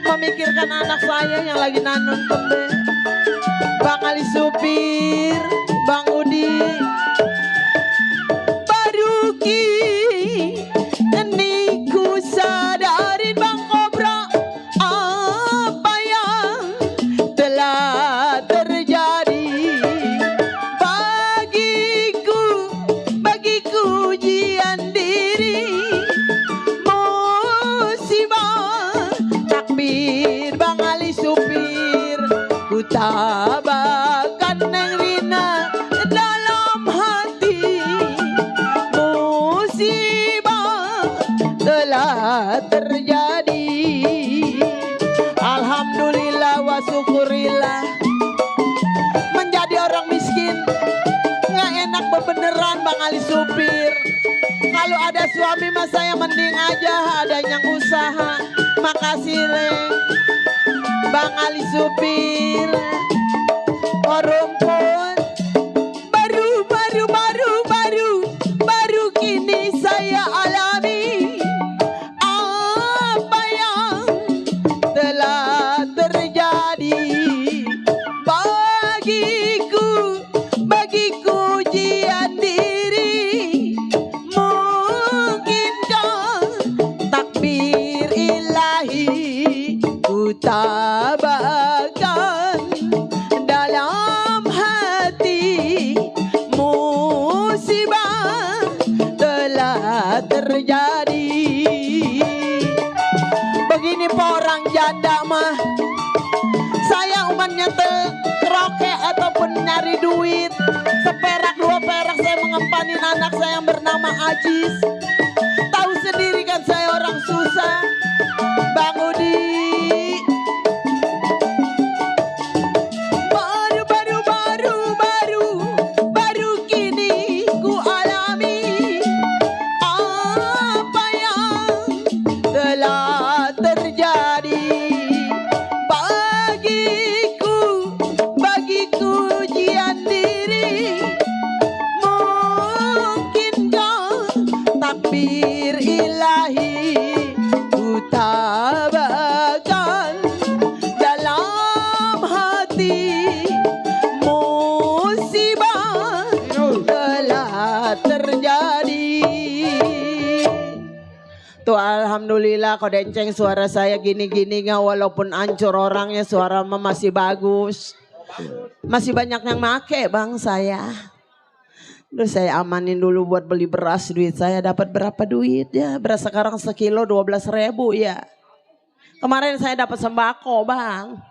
Memikirkan anak saya yang lagi nanun tembe. Bang Ali Supir, Bang Udi, baru ini ku sadarin Bang Kobra apa yang telah terjadi bagiku ujian diri musibah takbir Bang Ali Supir ku tabahkan Neng Rina dalam hati musibah telah terjadi. Alhamdulillah wa syukurillah. Menjadi orang miskin nggak enak bebeneran Bang Ali Supir. Kalau ada suami mah saya mending aja ada yang usaha. Makasih Leng Bang Ali Supir. Oh rumput baru kini saya alami apa yang telah terjadi bagiku ujian diri. Mungkinkah takbir ilahi ku tabahkan dalam hati musibah telah terjadi. Begini orang janda mah, saya umat nyetel karaoke ataupun nyari duit, seperak 2 perak saya mengempanin anak saya yang bernama Ajis. Tahu sendiri kan saya orang susah. Bang Udi, baru kini ku alami apa yang telah terjadi bagiku ujian diri. Itu alhamdulillah kodenceng suara saya gini-gini nga walaupun ancur orangnya suara mah masih bagus. Masih banyak yang make bang saya. Terus saya amanin dulu buat beli beras, duit saya dapat berapa duit ya? Beras sekarang sekilo 12.000 ya. Kemarin saya dapat sembako bang.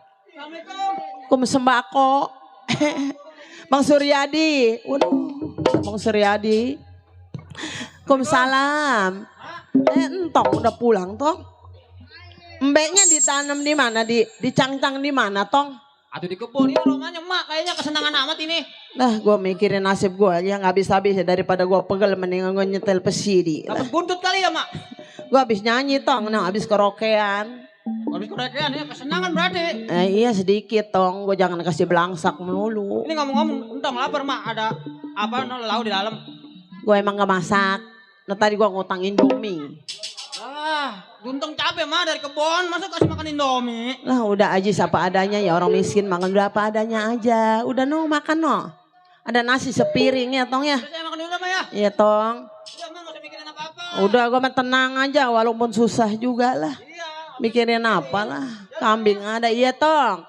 Kum sembako. Bang Suryadi. Waduh, Bang Suryadi. Salam. Entong udah pulang tong. Mbeknya ditanam di mana? Di cangcang di mana tong? Aduh di kebun ini rumahnya mak kayaknya kesenangan amat ini. Nah gue mikirin nasib gue aja gak habis-habis ya daripada gue pegel mendingan gue nyetel pesidi. Dapat buntut kali ya mak. Gue habis nyanyi tong, nah habis karaokean. Habis korekean ya kesenangan berarti. Iya sedikit tong, gue jangan kasih belangsak melulu. Ini ngomong-ngomong entong lapar mak, ada apa lauk di dalam. Gue emang gak masak. Nah tadi gue ngutang Indomie. Untung capek mah dari kebun, masa kasih makan Indomie. Lah udah aja apa adanya ya orang miskin makan udah apa adanya aja. Udah no makan no. Ada nasi sepiring ya tong ya. Saya makan dulu mah ya. Iya tong. Udah mah gak usah mikirin apa-apa. Udah gue mah tenang aja walaupun susah juga lah. Mikirin apa lah. Kambing ada iya tong.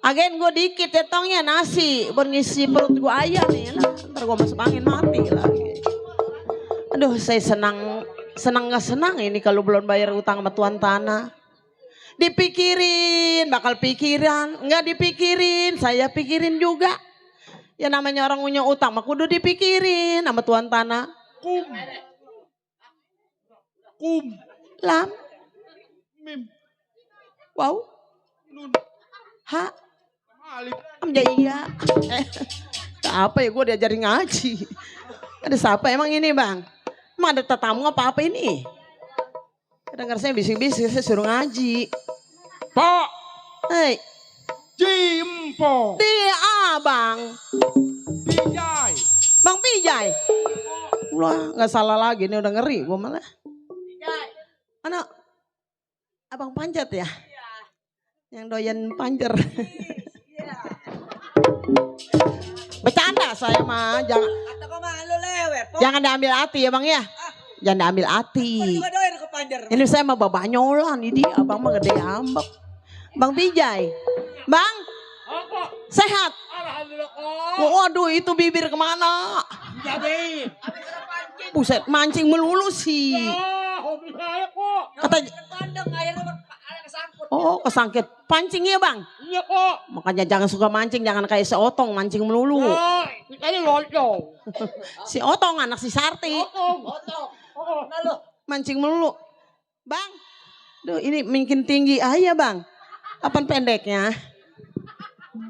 Agen gue dikit ya tong ya nasi. Buat ngisi perut gue ayam nih lah. Ntar gue masuk angin mati lagi. Aduh saya senang gak senang ini kalau belum bayar utang sama tuan tanah. Dipikirin, bakal pikiran. Enggak dipikirin, saya pikirin juga. Ya namanya orang punya utang mah kudu dipikirin sama tuan tanah. Kum. Lam. Mim. Wow. Nun. Ha. Alif. Ya iya. Apa ya gue diajarin ngaji. Ada siapa emang ini bang? Emang ada tetamu apa-apa ini? Dengar saya bisik-bisik, saya suruh ngaji. Pak. Hei. Jimpo. Dia abang. Pijay. Bang Pijay. Wah gak salah lagi, ini udah ngeri gue malah. Mana? Abang panjat ya? Yang doyan panjer. Bercanda saya mah, jangan diambil hati ya bang ya. Jangan diambil hati. Ini saya mah babanyolan, ini dia abang mah gede ambek. Bang Pijay, bang, sehat. Waduh itu bibir kemana? Buset mancing melulu sih. Kata, oh kesangkit pancing ya bang. Iya kok. Makanya jangan suka mancing, jangan kayak si Otong mancing melulu. Ini lontong. Si Otong anak si Sarti. Mancing melulu. Bang, duh ini makin tinggi aja bang. Kapan pendeknya?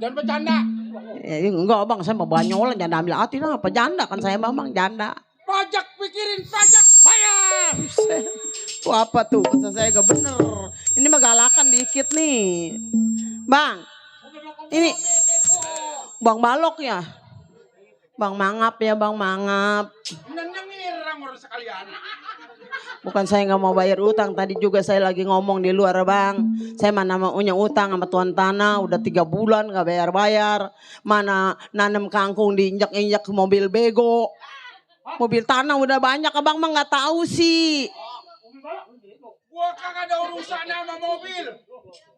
Jangan bercanda. Enggak bang, saya mau banyolan, jangan ambil hati lah. Apa janda kan saya bang, janda. Pajak pikirin pajak bayar. Tuh apa tuh? Bahasa saya gak bener. Ini mah galakan dikit nih. Bang, ini Bang Balok ya? Bang Mangap ya Bang Mangap. Nangirang orang sekalian. Bukan saya gak mau bayar utang. Tadi juga saya lagi ngomong di luar bang. Saya mana maunya utang sama tuan tanah. Udah 3 bulan gak bayar-bayar. Mana nanam kangkung diinjak-injak ke mobil bego. Mobil tanah udah banyak abang mah gak tahu sih. Gua kagak ada urusan sama mobil.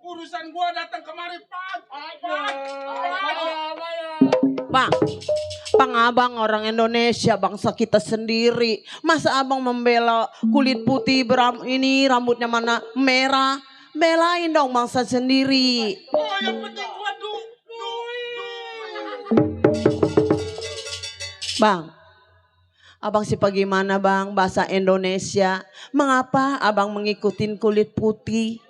Urusan gua datang kemari pajak. Bang, Bang abang orang Indonesia, bangsa kita sendiri. Masa abang membela kulit putih ini rambutnya mana merah? Belain dong bangsa sendiri. Oh yang penting gua duit. Bang, abang sih bagaimana bang bahasa Indonesia? Mengapa abang mengikutin kulit putih?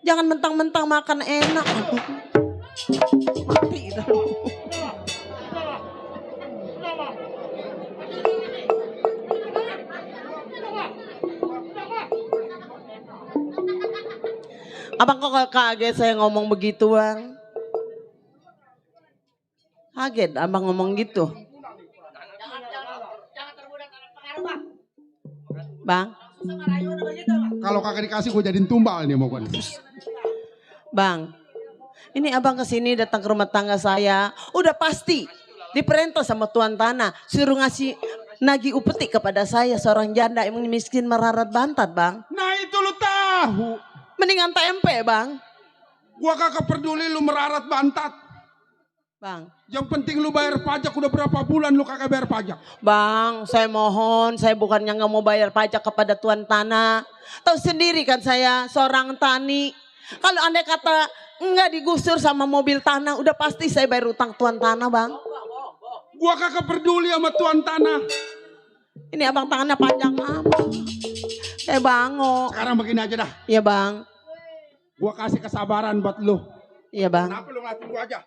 Jangan mentang-mentang makan enak. Mati dah. Abang kok kaget saya ngomong begitu bang? Kaget abang ngomong gitu. Bang. Kalau kagak dikasih gue jadiin tumbal nih mau gue. Bang, ini abang kesini datang ke rumah tangga saya. Udah pasti diperintah sama tuan tanah. Suruh ngasih nagih upeti kepada saya seorang janda yang miskin merarat bantat bang. Nah itu lu tahu. Mendingan tempe bang. Gua kagak peduli lu merarat bantat. Bang. Yang penting lu bayar pajak, udah berapa bulan lu kagak bayar pajak? Bang, saya mohon, saya bukannya nggak mau bayar pajak kepada tuan tanah. Tahu sendiri kan saya seorang tani. Kalau andai kata nggak digusur sama mobil tanah, udah pasti saya bayar utang tuan tanah bang. Gua kagak peduli sama tuan tanah. Ini abang tangannya panjang amat. Bango. Sekarang begini aja dah. Iya bang. Gua kasih kesabaran buat lu. Iya bang. Kenapa lu ngatin gua aja?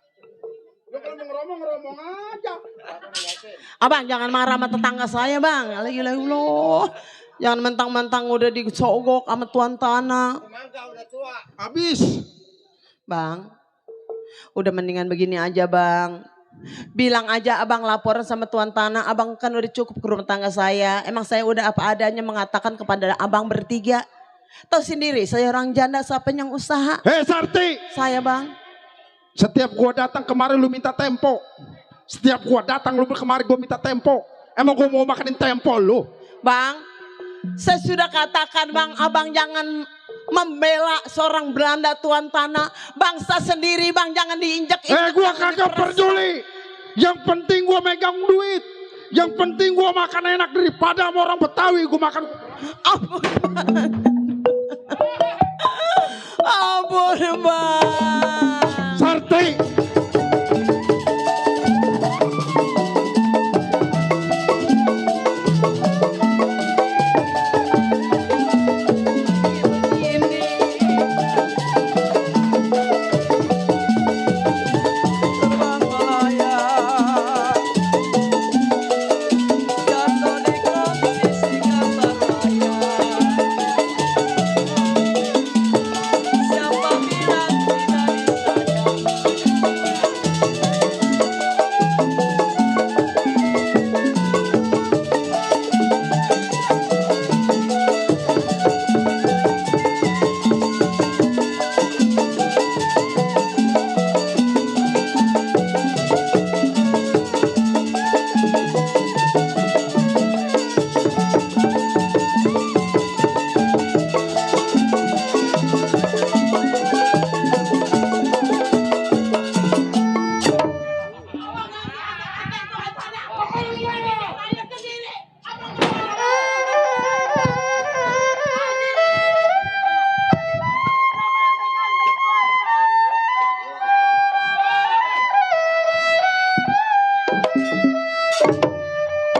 Lu kalau mau ngeromong aja. Abang jangan marah sama tetangga saya bang. Alhamdulillah. Jangan mentang-mentang udah disogok sama tuan tanah. Habis. Bang, udah mendingan begini aja bang. Bilang aja abang laporan sama tuan tanah. Abang kan udah cukup ke rumah tangga saya. Emang saya udah apa adanya mengatakan kepada abang bertiga. Tahu sendiri saya orang janda siapa yang usaha. Hei Sarti. Saya bang. Setiap gua datang kemari lu minta tempo. Setiap gua datang lu kemari gua minta tempo. Emang gua mau makanin tempo lu? Bang, saya sudah katakan bang, abang jangan membela seorang Belanda tuan tanah. Bangsa sendiri bang, jangan diinjak. Gua kagak peduli. Yang penting gua megang duit. Yang penting gua makan enak daripada sama orang Betawi gua makan. Ampun bang. Ampun bang. Sarti.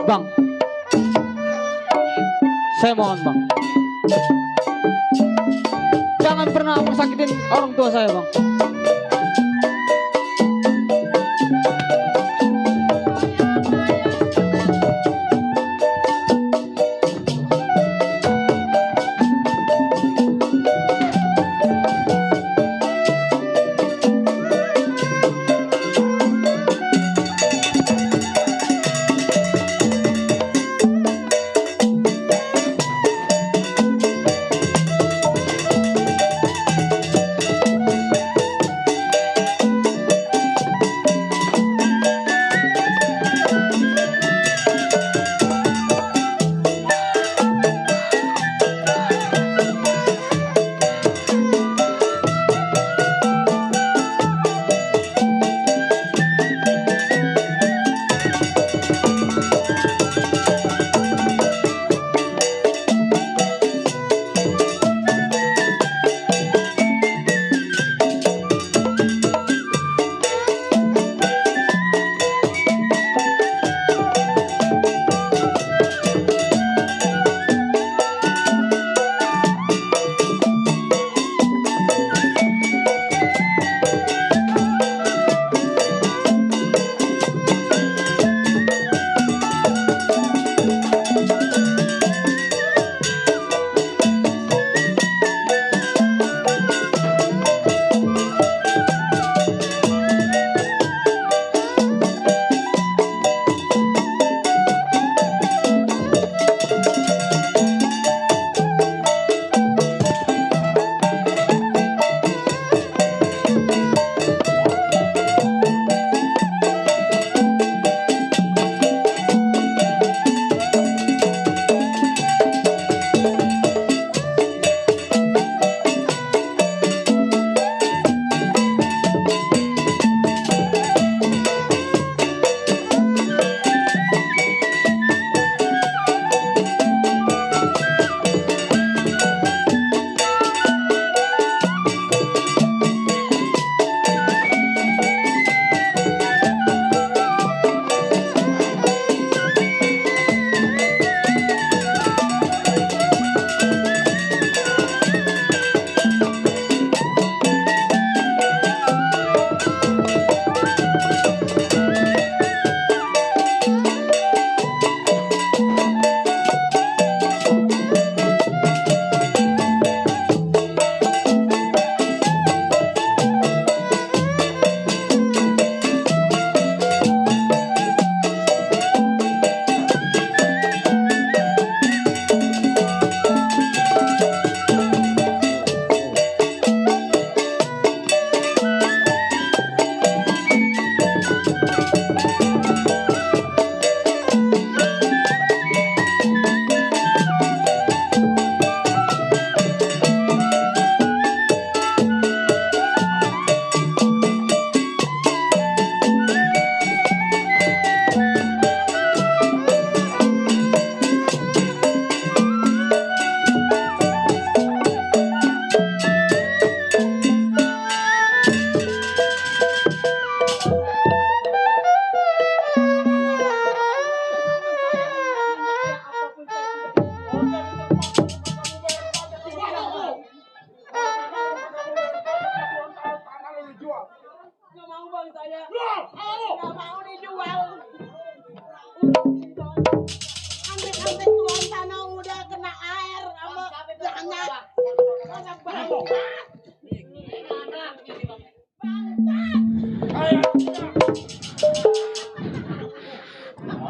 Bang, saya mohon bang, jangan pernah sakitin orang tua saya bang.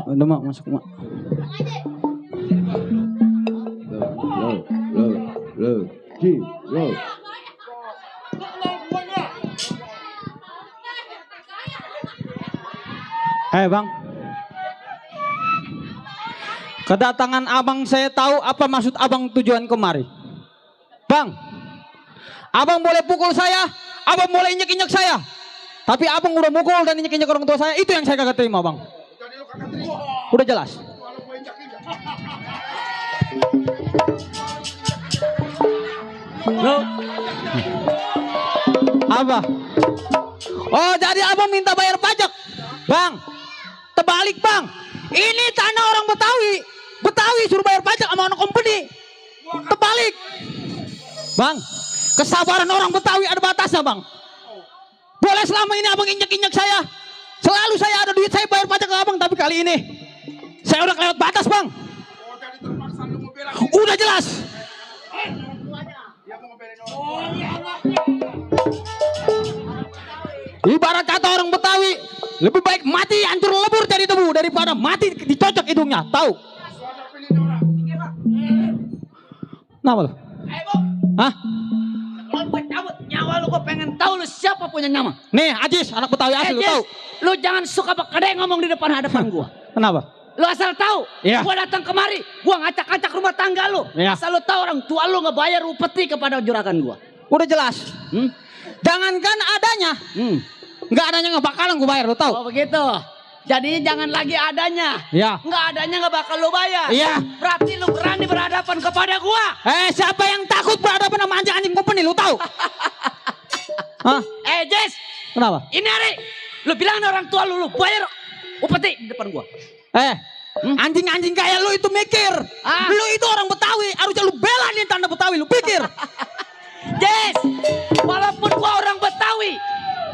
Udah mak, masuk mak. Low. Bang. Kedatangan abang saya tahu apa maksud abang tujuan kemari. Bang, abang boleh pukul saya, abang boleh injek-injek saya. Tapi abang udah mukul dan injek-injek orang tua saya, itu yang saya kagak terima bang. Udah jelas. Apa? Oh jadi abang minta bayar pajak. Bang, terbalik bang. Ini tanah orang Betawi. Betawi suruh bayar pajak sama anak company. Terbalik. Bang, kesabaran orang Betawi ada batasnya bang. Boleh selama ini abang injek-injek saya. Selalu saya ada duit saya bayar pajak ke abang. Tapi kali ini saya udah kelewat batas bang. Udah jelas. Ibarat kata orang Betawi, lebih baik mati hancur lebur jadi debu daripada mati dicocok hidungnya. Tahu? Kenapa lu? Hah? Kalau gue cabut nyawa lu, gue pengen tahu lu siapa punya nyawa. Nih Ajis, anak Betawi asli, lu tahu? Lu jangan suka bekade ngomong di hadapan gua. Kenapa? Lu asal tahu, Iya. gua datang kemari, gua ngacak-ngacak rumah tangga lu. Iya. Asal lu tahu orang tua lu ngebayar upeti kepada juragan gua. Udah jelas. Jangankan adanya, nggak adanya nggak bakalan gue bayar, lu tahu? Oh begitu. Jadi jangan lagi adanya. Iya. Nggak adanya nggak bakal lu bayar. Iya. Berarti lu berani berhadapan kepada gua. Siapa yang takut berhadapan sama anjing-anjing company, lu tahu? Hah? Jess, Kenapa? ini hari lu bilang orang tua lu bayar upeti di depan gua. Anjing-anjing kayak lu itu mikir. Lu itu orang Betawi, harusnya lu bela nih tanda Betawi, lu pikir. Jess, walaupun gua orang Betawi,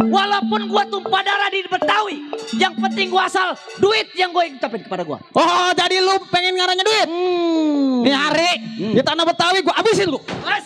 walaupun gua tumpah darah di Betawi, yang penting gua asal duit yang gua ucapin kepada gua. Oh, jadi lu pengen ngaranya duit? Nih hari di tanah Betawi gua habisin lu. Les.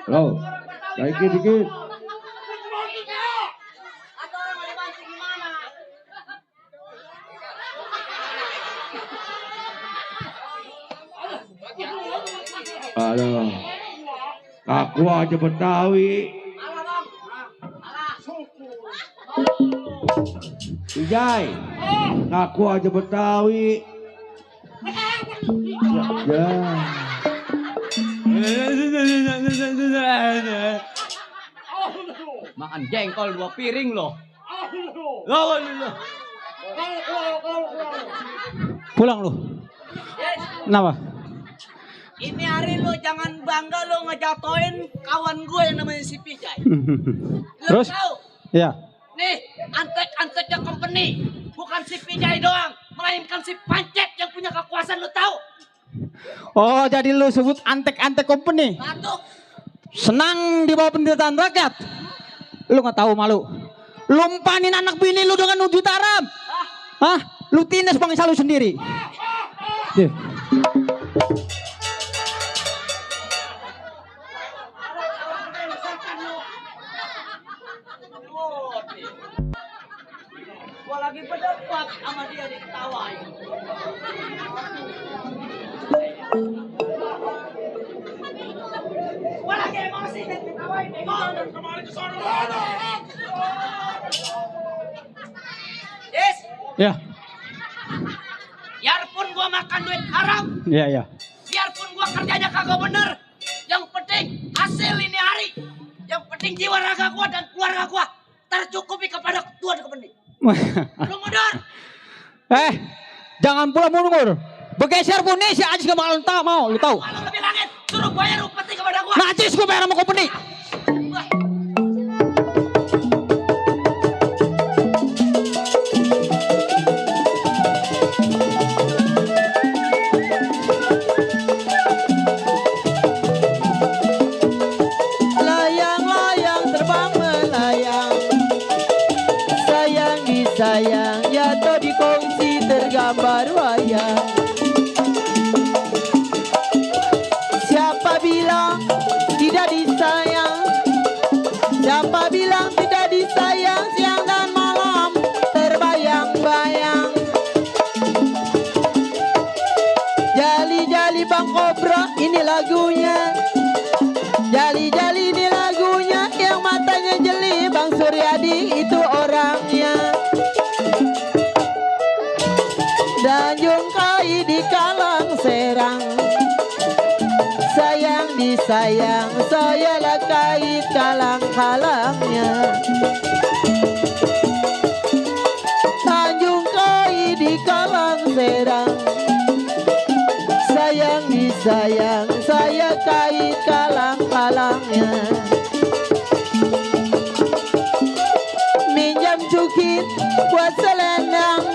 Loh, naikin dikit. Aduh, aku aja Betawi. Ijai, aku aja Betawi. Ya. Makan jengkol 2 piring loh. Pulang lu. Kenapa? Ini hari lo jangan bangga lo ngejatoin kawan gue yang namanya si Pijay. Lo Terus? tahu? Ya. Nih, antek-anteknya company. Bukan si Pijay doang, melainkan si Pancet yang punya kekuasaan, lo tahu? Oh, jadi lu sebut antek-antek company. Batuk. Senang di bawah penderitaan rakyat. Lu nggak tahu malu. Lu umpanin anak bini lu dengan wujud haram. Hah? Lu tindas bangsa lu sendiri. Deh. Gua lagi berdebat sama dia diketawain. Gua lagi emosi dan diketawain. Kembali ke sana. Yes. Ya. Biarpun gua makan duit haram, Ya, ya. biarpun gua kerjanya kagak bener, yang penting hasil ini hari, yang penting jiwa raga gua dan keluarga gua tercukupi kepada Tuhan kebening. Lu mundur. Jangan pula mundur. Bergeser pun nih si Ajis gak bakalan tahu mau, lu tahu. Kalau lebih langit, suruh bayar upeti kepada gua. Najis gue bayar sama company. Wah. Layang-layang terbang melayang, sayang disayang, jatuh di kongsi tergambar wayang. Siapa bilang tidak disayang? Siapa bilang tidak disayang? Siang dan malam terbayang-bayang. Jali-jali Bang Kobra, ini lagunya. Jali-jali ini lagunya, yang matanya jeli Bang Suryadi itu orangnya. Tanjung Kai di Kalang Serang, sayang disayang, saya lah kait kalang-kalangnya. Tanjung Kai di Kalang Serang, sayang disayang, saya kait kalang-kalangnya. Minjam cukit buat selendang,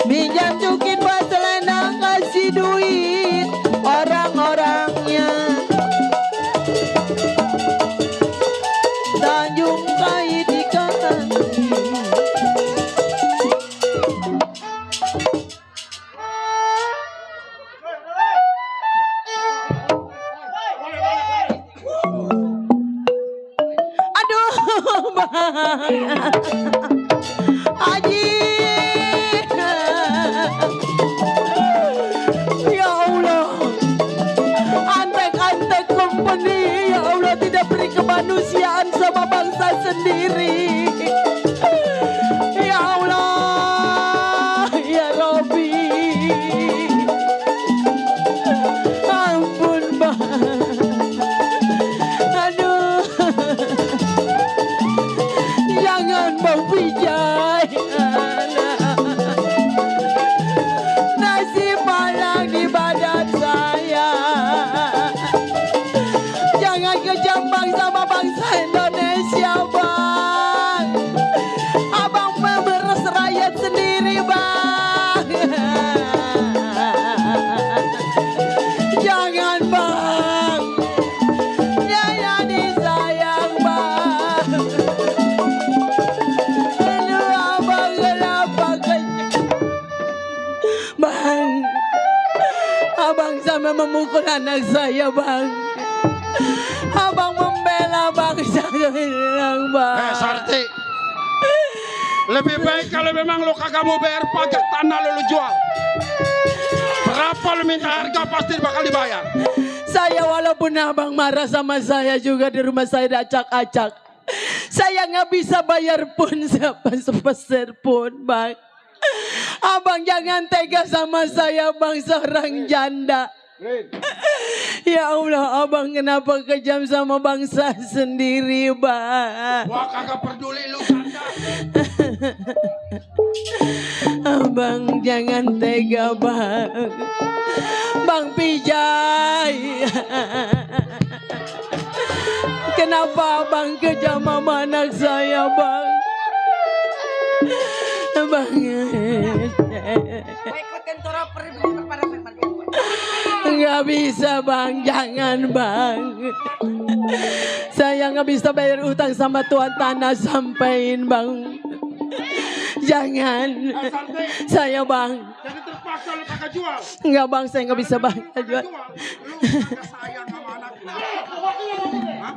minjam cukit buat selendang, kasih duit orang-orangnya. Tanjung Kai di Kalang. Aduh, Bang. Aji. Ya Allah. Antek-antek company. Ya Allah, tidak beri kemanusiaan sama bangsa sendiri. Ya Allah. Ya Rabbi. Ampun, Bang. Aduh. Jangan Bang Pijay. Nasi malang di badan saya. Jangan kejam Bang sama bangsa Indonesia, Bang. Abang memeras rakyat sendiri, Bang. Jangan, Bang. Jangan disayang, Bang. Aduh, Abang kenapa Bang, Abang sampai memukul anak saya, Bang. Abang membela bangsa hilang, Bang. Sarti, lebih baik kalau memang lo kagak mau bayar pajak tanah lo jual. Berapa lo minta harga pasti bakal dibayar. Saya walaupun Abang marah sama saya juga di rumah saya diacak-acak. Saya nggak bisa bayar pun sepeser pun, Bang. Abang jangan tega sama saya, Bang, seorang janda. Ya Allah, abang kenapa kejam sama bangsa sendiri, Bang? Gua kagak peduli lu tanda. Abang jangan tega, Bang. Bang Pijay. Kenapa abang kejam sama anak saya, Bang? Bang. Ikutin tora pergi kepada Nggak bisa, Bang, jangan, Bang. Saya nggak bisa bayar utang sama tuan tanah, sampein, Bang. Jangan. Saya, Bang. Jadi terpaksa lu kagak jual. Enggak, Bang, saya nggak bisa, Bang. Jual. Jual. Lu kagak sayang sama anak lu. Hah?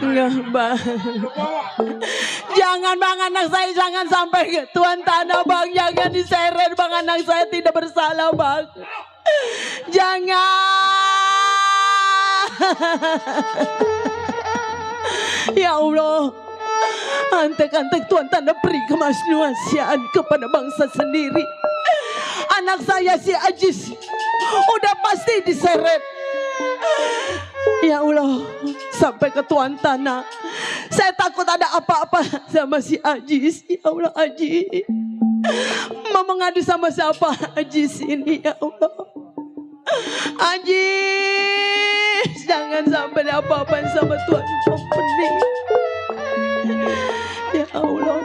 Enggak, Bang. Lu bawa. Jangan, Bang, anak saya jangan sampai ke tuan tanah, Bang. Jangan diseret, Bang, anak saya tidak bersalah, Bang. Jangan. Ya Allah, antek-antek tuan tanda beri kemanusiaan kepada bangsa sendiri. Anak saya si Ajis udah pasti diseret. Ya Allah, sampai ke tuan tanah, saya takut ada apa-apa sama si Ajis. Ya Allah, Ajis mau mengadu sama siapa Ajis ini, ya Allah. Ajis, jangan sampai ada apa-apa sama tuan company. Ya Allah.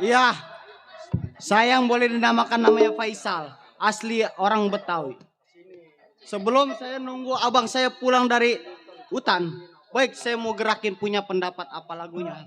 Iya, saya yang boleh dinamakan namanya Faisal, asli orang Betawi. Sebelum saya nunggu abang saya pulang dari hutan, baik saya mau gerakin punya pendapat apa lagunya.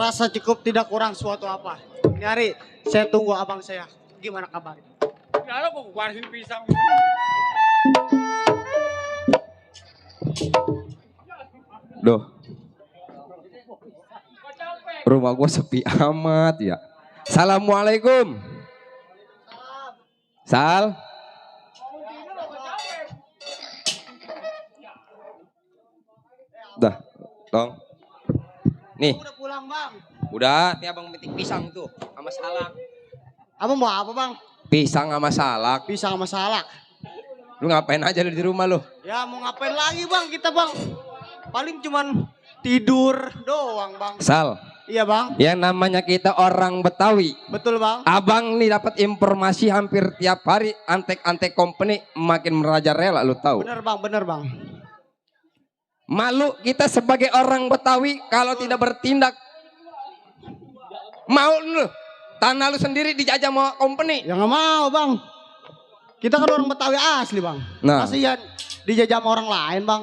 Rasa cukup, tidak kurang suatu apa. Ini hari saya tunggu abang saya. Gimana kabar? Ya lo kok warisin pisang. Duh, rumah gua sepi amat ya. Assalamualaikum. Sal. Dah, tong. Nih. Udah pulang, Bang. Udah, nih abang metik pisang tuh sama salak. Abang mau apa, Bang? Pisang sama salak. Pisang sama salak. Lu ngapain aja di rumah lu? Ya mau ngapain lagi, Bang, kita, Bang? Paling cuman tidur doang, Bang. Sal. Iya, Bang. Yang namanya kita orang Betawi. Betul, Bang. Abang nih dapat informasi hampir tiap hari, antek-antek company makin merajalela, lu tahu. Bener, Bang, bener, Bang. Malu kita sebagai orang Betawi kalau tidak bertindak. Mau lu tanah lu sendiri dijajah sama company. Ya nggak mau bang. Kita kan orang Betawi asli bang. Nah. Kasihan dijajah sama orang lain bang.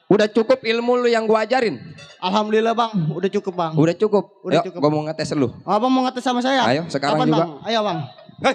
Udah cukup ilmu lu yang gua ajarin? Alhamdulillah bang, udah cukup bang. Udah cukup. Udah Yuk, cukup. gua mau ngetes lu. Abang mau ngetes sama saya? Ayo, sekarang Kapan, juga. Bang? Ayo bang. Hei.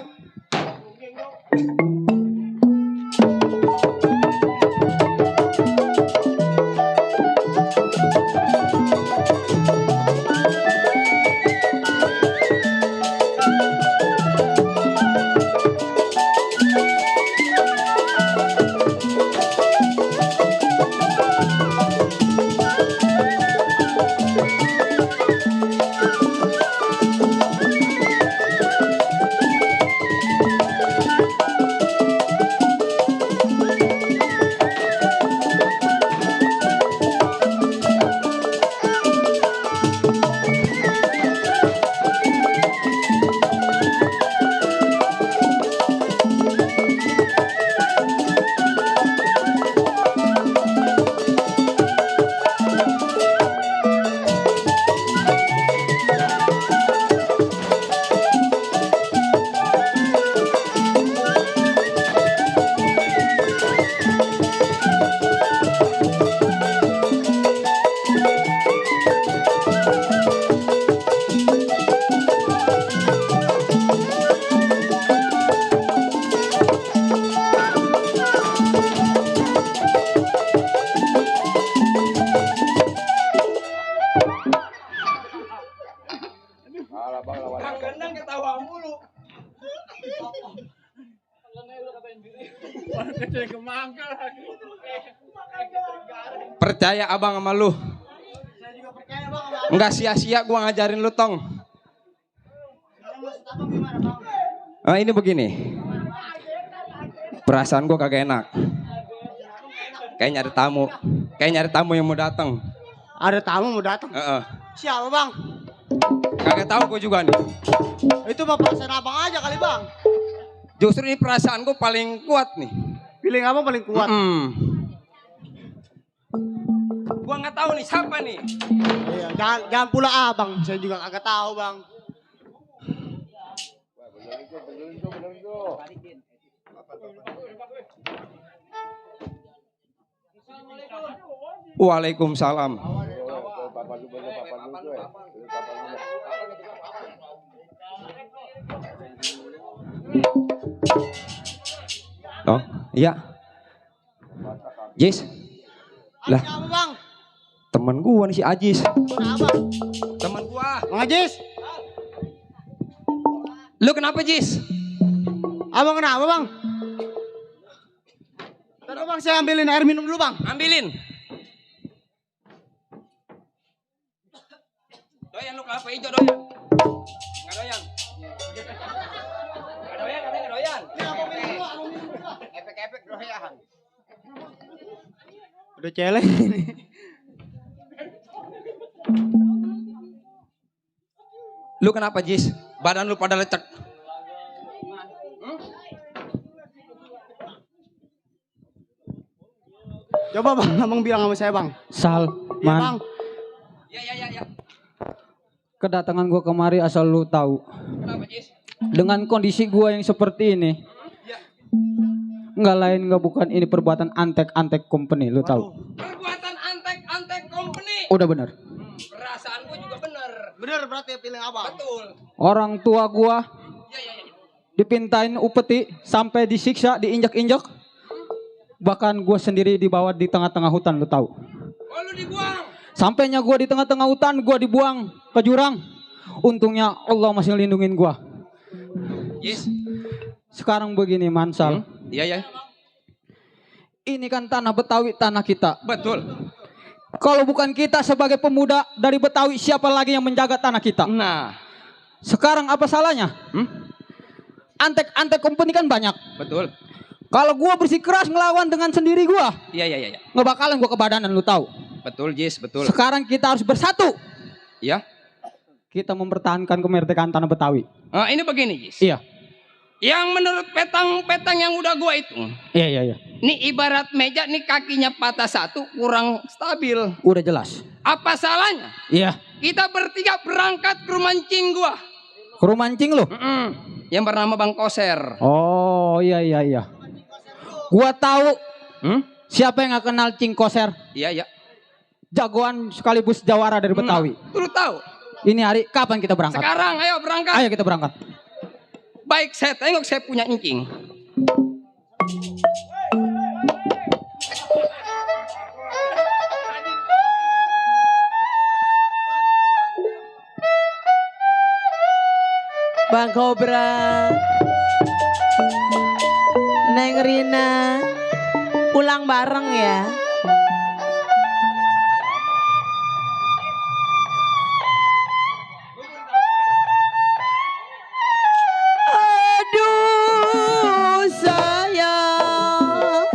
Percaya abang sama lu. Enggak sia-sia gua ngajarin lu tong. Ini begini. Perasaan gua kagak enak. Kayak nyari tamu. Kayak nyari tamu yang mau datang. Ada tamu mau datang? Siapa bang? Kagak tahu gua juga nih. Itu mah perasaan abang aja kali bang. Justru ini perasaan gua paling kuat nih. Feeling abang paling kuat. Gua nggak tahu nih siapa nih. Iya, jangan pula abang. Saya juga kagak tahu bang. Waalaikumsalam. Oh, iya. Jis. Lah, Siapa bang? temen gua nih si Ajis. Kenapa? Temen gua. Bang Ajis? Lu kenapa, Jis? Abang kenapa bang? Tadi bang saya ambilin air minum dulu bang. Ambilin. Doyan lu kelapa hijau doyan. Enggak doyan. Enggak doyan, katanya enggak doyan. Efek-efek doyan. Udah celeng ini. Lu kenapa, Jis? Badan lu pada lecek. Coba bang, abang bilang sama saya bang. Sal, Iya man. bang. Ya. Kedatangan gua kemari asal lu tahu. Kenapa, Jis? Dengan kondisi gua yang seperti ini. Nggak lain nggak bukan ini perbuatan antek-antek company, lu tahu. Perbuatan antek-antek company. Udah bener. Perasaan gua juga bener. Bener berarti feeling abang. Betul. Orang tua gua Ya. dipintain upeti sampai disiksa, diinjak-injak. Bahkan gua sendiri dibawa di tengah-tengah hutan, lu tahu. Oh, lu dibuang. Sampainya gua di tengah-tengah hutan, gua dibuang ke jurang. Untungnya Allah masih lindungin gua. Jis. Sekarang begini, Mansal. Iya. Ini kan tanah Betawi, tanah kita. Betul. Kalau bukan kita sebagai pemuda dari Betawi, siapa lagi yang menjaga tanah kita? Nah, Sekarang apa salahnya? Antek-antek company kan banyak. betul. Kalau gua bersikeras ngelawan dengan sendiri gua, Iya. nggak bakalan gua kebadanan, lu tahu. Betul, Jis, betul. Sekarang kita harus bersatu. Ya. Kita mempertahankan kemerdekaan tanah Betawi. Ini begini, Jis. Iya. Yang menurut petang-petang yang udah gua hitung. Iya. Nih ibarat meja nih kakinya patah satu kurang stabil. Udah jelas. Apa salahnya? Iya. Kita bertiga berangkat ke rumah mancing gua. Ke rumah mancing lu? Yang bernama Bang Koser. Oh iya. Gua tahu. Siapa yang gak kenal Cing Koser? Iya. Jagoan sekaligus jawara dari Betawi. Lu tahu? Ini hari kapan kita berangkat? Sekarang ayo berangkat. Ayo kita berangkat. Baik, saya tengok saya punya incing. Bang Kobra, Neng Rina, pulang bareng ya. Aduh sayang,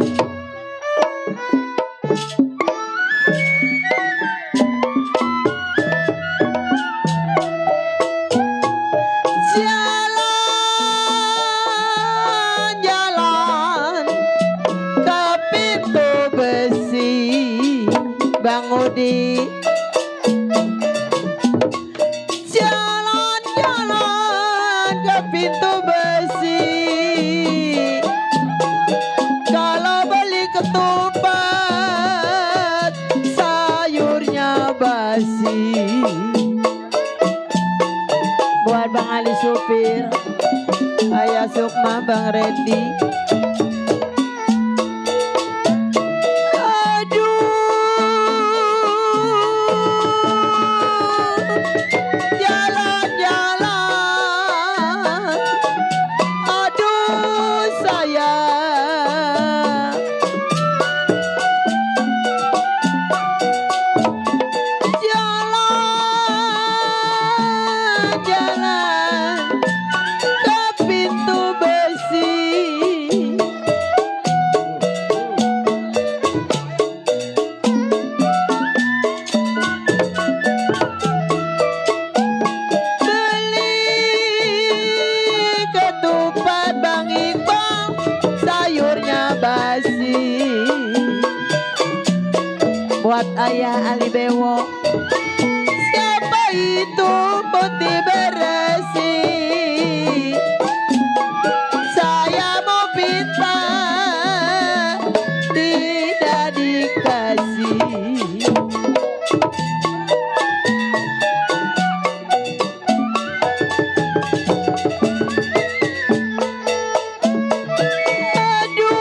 jalan-jalan ke pintu besi, Bang Udi. Jalan-jalan ke pintu besi, kalau beli ketupat sayurnya basi. Buat Bang Ali supir, Ayah Sukma, Bang Reddy. Jalan-jalan, aduh sayang, jalan-jalan ke pintu besi, beli ketupat Bang Iqbal, sayurnya basi. Buat Ayah Ali Bewo, siapa itu putih beresi? Saya mau pinta, tidak dikasih. Aduh,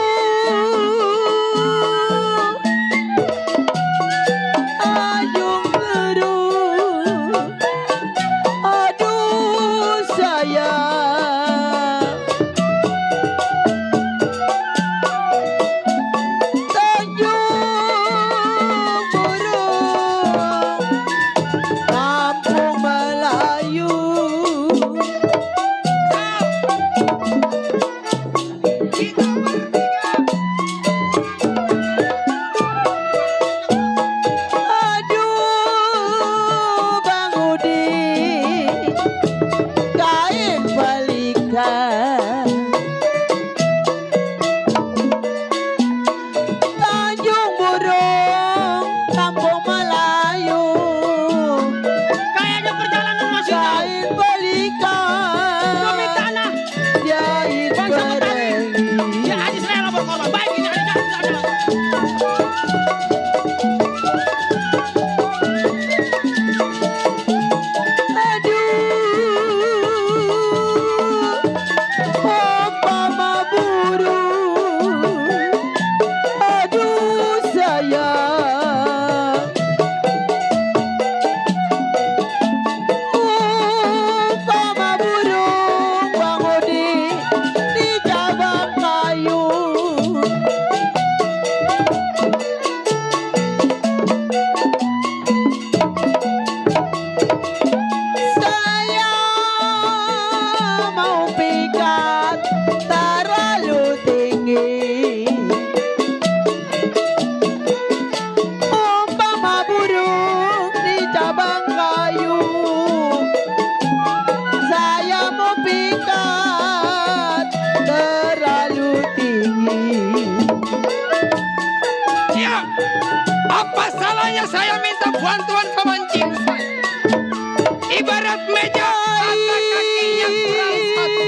gereja angkat kakinya kurang satu.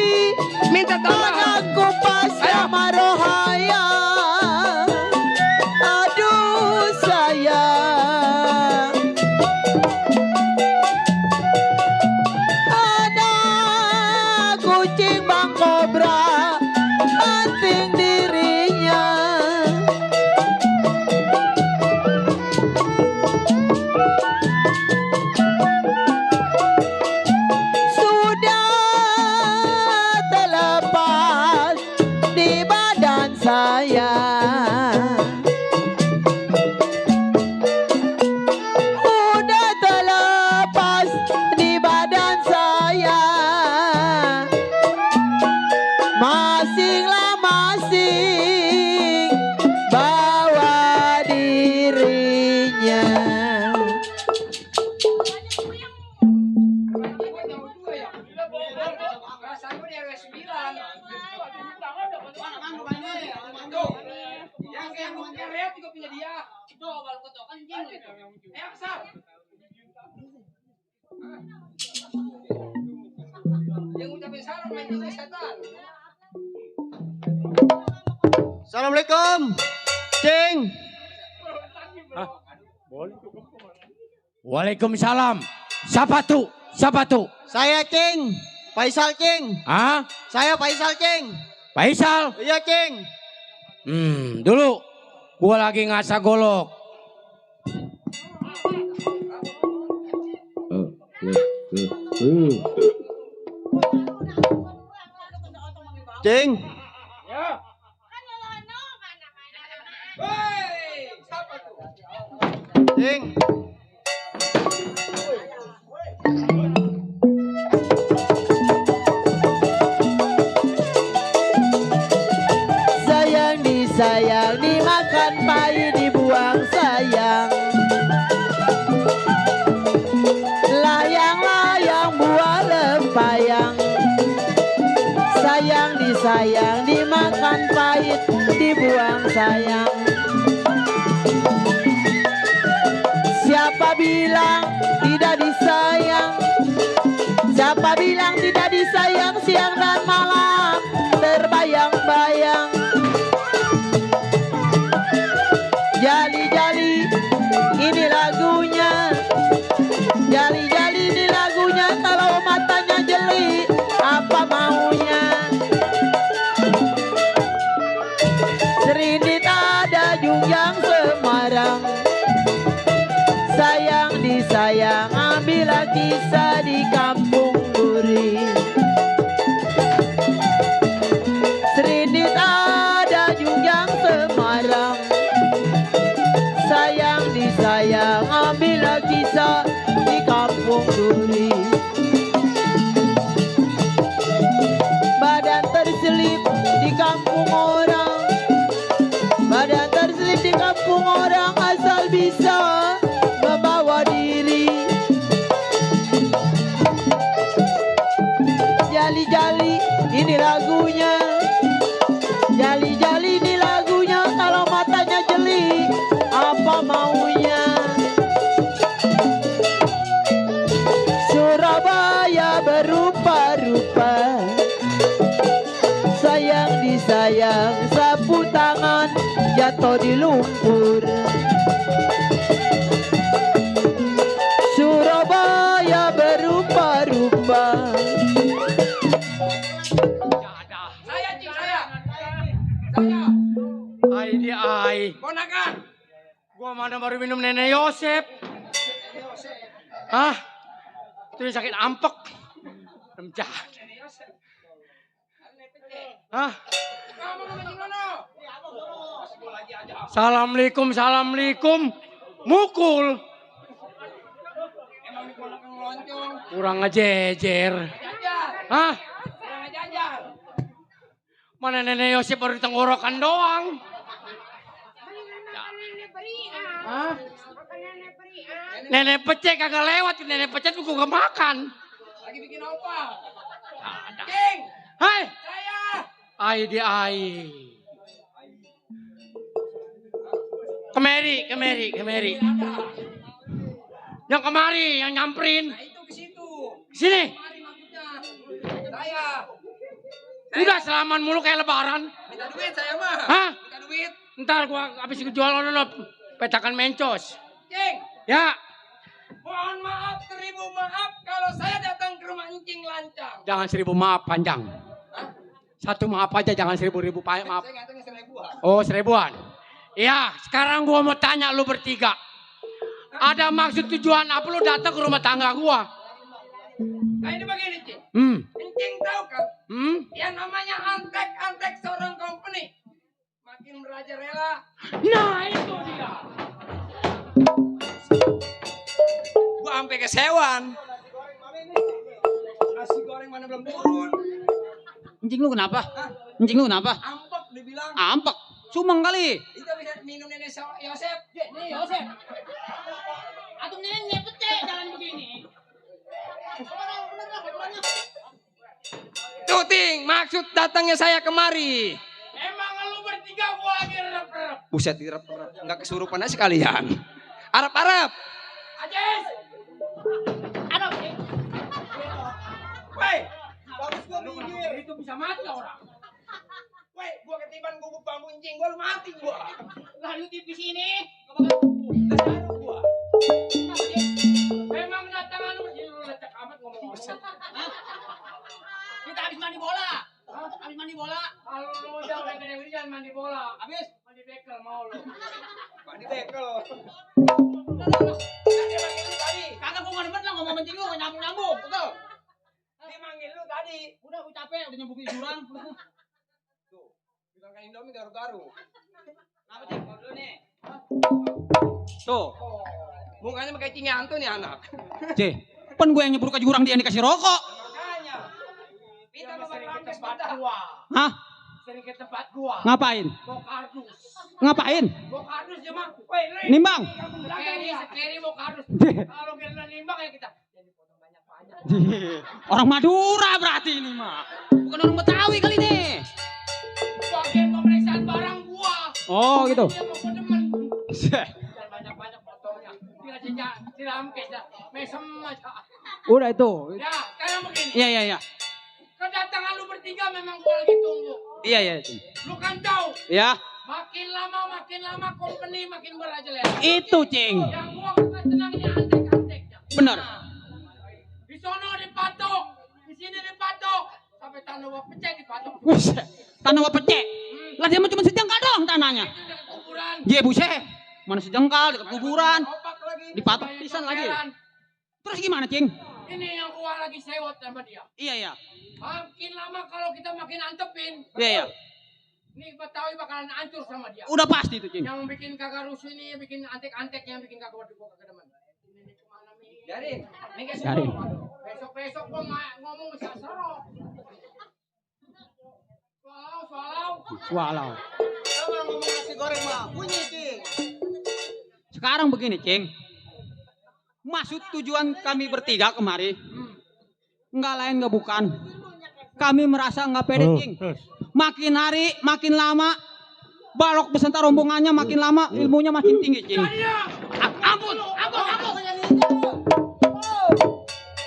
Minta tambahan. Anakku pasrah marohaya. Aduh sayang. Anak kucing bang kobra anting dirinya. Sudah terlepas di badan saya. Sudah terlepas di badan saya. Masinglah masing bawa dirinya. Assalamualaikum. Cing. Waalaikumsalam. Siapa tuh? Siapa tuh? Saya Cing. Faisal Cing. Hah? Saya Faisal Cing. Faisal? Iya Cing. Dulu gua lagi ngasah golok. Cing. Cing. Sayang disayang, dimakan pahit dibuang sayang. Layang-layang buah lempayang. Sayang disayang, dimakan pahit dibuang sayang. Siapa bilang tidak disayang? Siapa bilang tidak disayang? Siang dan malam terbayang-bayang. Jali-jali ini lagunya. Jali-jali ini lagunya. Kalau matanya jeli apa maunya? Serindit ada junjang Semarang. Sayang disayang, ambillah kisah di kampung duri. Serindit ada junjang Semarang. Sayang disayang, ambillah kisah di kampung duri. Badan terselip di kampung orang. Badan terselip di kampung orang asal bisa membawa diri. Jali-jali ini lagunya. Jali-jali ini lagunya. Kalau matanya jeli apa maunya? Surabaya berupa-rupa. Sayang disayang, sapu tangan jatuh di lumpur. Surabaya berupa-rupa. Ai di ai. Ponakan. Gua mana baru minum Nenek Yosep. Hah? Itu yang sakit ampek. Jahat. Hah? Assalamualaikum, assalamualaikum. Mukul. Kurang ngejejer. Hah? Mana Nenek Yosep baru di tenggorokan doang. Hah? Nenek pecek kagak lewat, nenek pecek gua gak makan. Lagi bikin apa? King. Hai. Saya. Ai di ai. Kemari. Yang kemari, yang nyamperin. Nah, itu ke situ. Sini. Udah selaman mulu kayak lebaran. Minta duit saya mah. Hah? Minta duit. Ntar gua habis jual lo petakan mencos. Cing, Ya, mohon maaf, 1000 maaf kalau saya datang ke rumah Encing lancang. jangan 1000 maaf panjang. Satu maaf aja, jangan 1000 maaf. Saya ngatanya 1000-an. Oh, 1000-an. Iya, sekarang gua mau tanya lu bertiga. Ada maksud tujuan apa lu datang ke rumah tangga gua? Nah ini begini, Cing. Hmm. Encing tahu kan? Hmm? Yang namanya antek-antek seorang company. Makin merajalela. Nah, itu dia. Gua sampai kesewan. Nasi goreng mana belum turun. Anjing lu kenapa? Anjing lu kenapa? Ampek dibilang. Ampek. Sumeng kali. Itu bisa minum nenek Yosef. Nih Yosef. Atau nenek pecah jalan begini. Tuh Ting, maksud datangnya saya kemari. Emang lu bertiga gua lagi rep-rep. Buset direp-rep. Enggak kesurupan aja sekalian. Arab-Arab. Ajis. Aduh. Woi, Bagus gua minggir. Itu bisa mati orang. woi, gua ketiban gubuk bambu Encing, gua mati gua. Lalu di sini. Gua. Memang datangan lu lu lecek amat ngomong buset. Kita habis mandi bola. Habis mandi bola. Kalau lu udah gede jangan mandi bola. Habis. Mandi bekel mau lu. Mandi bekel. Kagak gua nggak demen lah ngomong penting lu nyambung-nyambung. Betul. Dia manggil lu tadi. Udah gua capek udah nyambungin jurang. Tuh, bilang kan Indomie garu-garu. Apa cek dulu nih? Tuh. Mukanya pakai cingantu nih anak. C, pen gue yang nyebur ke jurang dia yang dikasih rokok. Makanya. Kita Dia mau sering ke berantem tempat kita. gua. Hah? Sering ke tempat gua. Ngapain? Bawa kardus. Ngapain? Bawa kardus dia mah. Woi, lu. Nimbang. Sekeri bawa kardus. Kalau kita nimbang ya kita. Jadi potong banyak-banyak. Orang Madura berarti ini mah. Bukan orang Betawi kali ini. Bagian pemeriksaan barang gua. Oh gitu. Dia mau demen. Jangan banyak-banyak potongnya. Biar dia diramkes dah. Mesem aja. Udah itu. Ya, sekarang begini. Iya. Kedatangan lu bertiga memang gua lagi tunggu. Iya. Lu kan tahu. Ya, Makin lama company makin merajalela. itu cing. Yang gua kagak senang ini antek-anteknya. Benar. Di sono dipatok, di sini dipatok, sampai tanah gua pecah dipatok. Buset. Tanah gua pecek. Lah dia mah cuma sejengkal doang tanahnya. Itu dekat kuburan. Ye buset. Mana sejengkal dekat kuburan. Opak lagi. Dipatok pisan lagi. Terus gimana cing? Ini yang gua lagi sewot sama dia. Iya. Makin lama kalau kita makin antepin. Iya. Nih Betawi bakalan hancur sama dia. Udah pasti itu cing. Yang bikin kagak rusuh ini, bikin antek-antek, yang bikin kagak gua kagak demen. Ini kemana nih? Jarin. Minggu Jarin. Besok gua ngomong bisa serok. Walau. Kalau ngomong nasi goreng mah bunyi Cing. Sekarang begini cing. Maksud tujuan kami bertiga kemari. Enggak lain enggak bukan. Kami merasa enggak pede cing. Makin hari makin lama. Balok beserta rombongannya makin lama ilmunya makin tinggi cing. Ampun.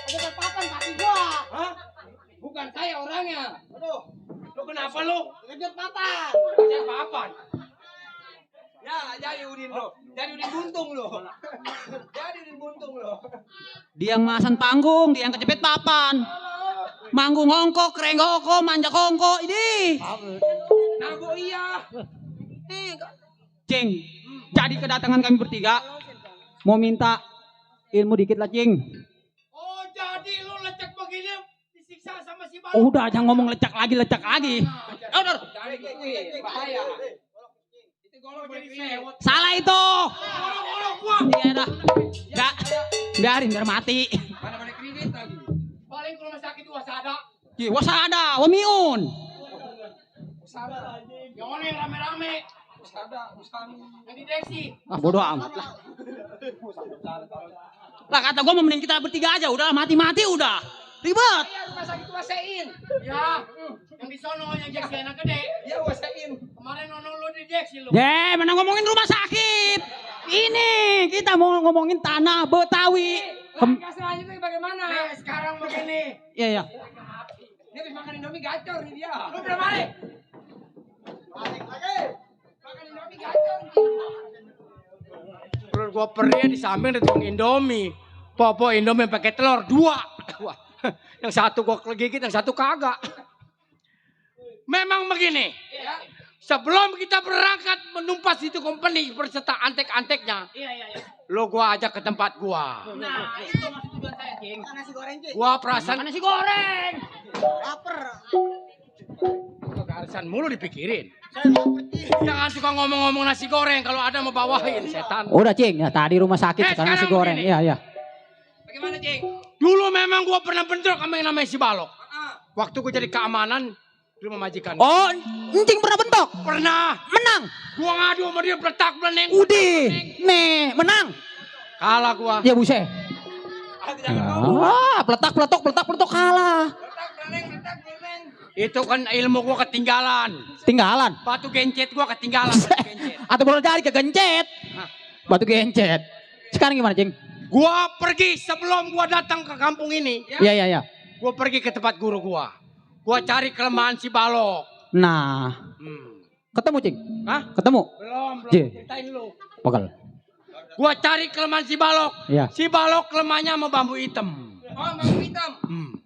Ada papan kaki gua. Hah? Bukan saya orangnya. Aduh. Lu kenapa lu? Ngejar papan. Ngejar papan. Ya, jadi Udin lo. Jadi Udin buntung lo. Jadi Udin buntung lo. Dia yang masan panggung, dia yang kejepit papan. Manggung ongko, kereng ongko, manjak ongko, ini. Nago iya. Cing, jadi kedatangan kami bertiga mau minta ilmu dikit lah cing. Oh, jadi lu lecek begini disiksa sama si Balok. Udah jangan ngomong lecak lagi. Udah. Jadi bahaya. Itu golok bersewot. Salah itu. Golok gua. Iya dah. Enggak. Biarin biar mati. Mana kredit lagi. Paling ke rumah sakit wasada. Ki wasada, wamiun. Yang mana yang rame-rame? Usang. Yang di Deksi. Ah bodoh amat lah. Lah kata gua mending kita bertiga aja, udah mati-mati udah. Ribet. Iya, rumah sakit wasein. Ya, yang di sono yang Deksi anak gede. Ya wasein. Kemarin nonton lu di Deksi lu. Ya, mana ngomongin rumah sakit. Ini kita mau ngomongin tanah Betawi. Selanjutnya bagaimana? Sekarang begini. Iya, iya. Ini habis makan Indomie gacor nih dia. Lu belum balik? Balik lagi. Makan Indomie gacor. Perut gua perih di samping ada tukang Indomie. Popo Indomie pakai telur 2. Wah, yang satu gua gigit, yang satu kagak. Memang begini. Sebelum kita berangkat menumpas itu company berserta antek-anteknya. Lo gua ajak ke tempat gua. Nah, itu maksud tujuan saya, Cing. Makan nasi goreng, Cing. Gua perasaan Nasi goreng. lapar. Arisan mulu dipikirin. Jangan suka ngomong-ngomong nasi goreng kalau ada mau bawain setan. Udah, Cing. Ya, tadi rumah sakit sekarang nasi sekarang goreng. begini. Iya, iya. Bagaimana, Cing? Dulu memang gua pernah bentrok sama yang namanya si Balok. Waktu gua jadi keamanan di rumah majikan. Oh, Cing pernah bentok? Pernah. Menang. Gua ngadu sama dia peletak beleneng. Udih. Nih, menang. Kalah gua. Ya buset. Peletak kalah. Itu kan ilmu gua ketinggalan. Tinggalan. Batu gencet gua ketinggalan. Batu gencet. Atau boleh jadi kegencet. Batu gencet. Sekarang gimana, Cing? Gua pergi sebelum gua datang ke kampung ini. Iya, iya, iya. Gua pergi ke tempat guru gua. Gua cari kelemahan si Balok. Nah, ketemu, Cing? Hah? Ketemu? Belum Je. ceritain lu. Bakal. Gua cari kelemahan si Balok. Iya. Si Balok kelemahannya sama bambu hitam. Oh, bambu hitam.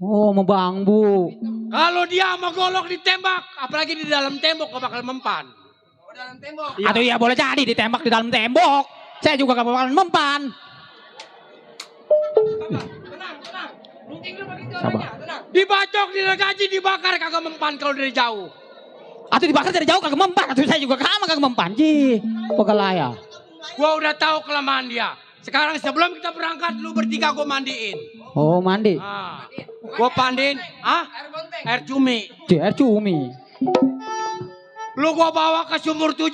Oh, mau bambu. Kalau dia sama golok ditembak, apalagi di dalam tembok gak bakal mempan. Oh, dalam tembok. Atau iya boleh jadi ditembak di dalam tembok. Saya juga gak bakalan mempan. Tenang. Mungkin lu begitu Sabar. orangnya, tenang. Dibacok, diregaji, dibakar kagak mempan kalau dari jauh. Atau dibakar dari jauh kagak mempan. Atau saya juga kagak mempan. Ji, pegalaya. Gua udah tahu kelemahan dia. Sekarang sebelum kita berangkat, lu bertiga gua mandiin. Oh, mandi. Nah, gua pandiin, Air bonteng. air cumi. Ji, air cumi. Lu gua bawa ke Sumur 7.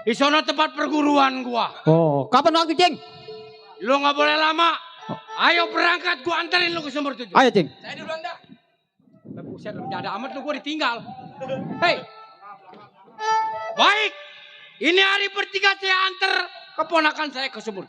Di sana tempat perguruan gua. Oh, kapan waktu, Cing? Lu nggak boleh lama. Ayo berangkat, gua anterin lu ke Sumur 7. Ayo, Cing. Saya duluan dah. Buset, lu ada amat lu gua ditinggal. Hei. Baik. Ini hari bertiga saya anter keponakan saya ke Sumur.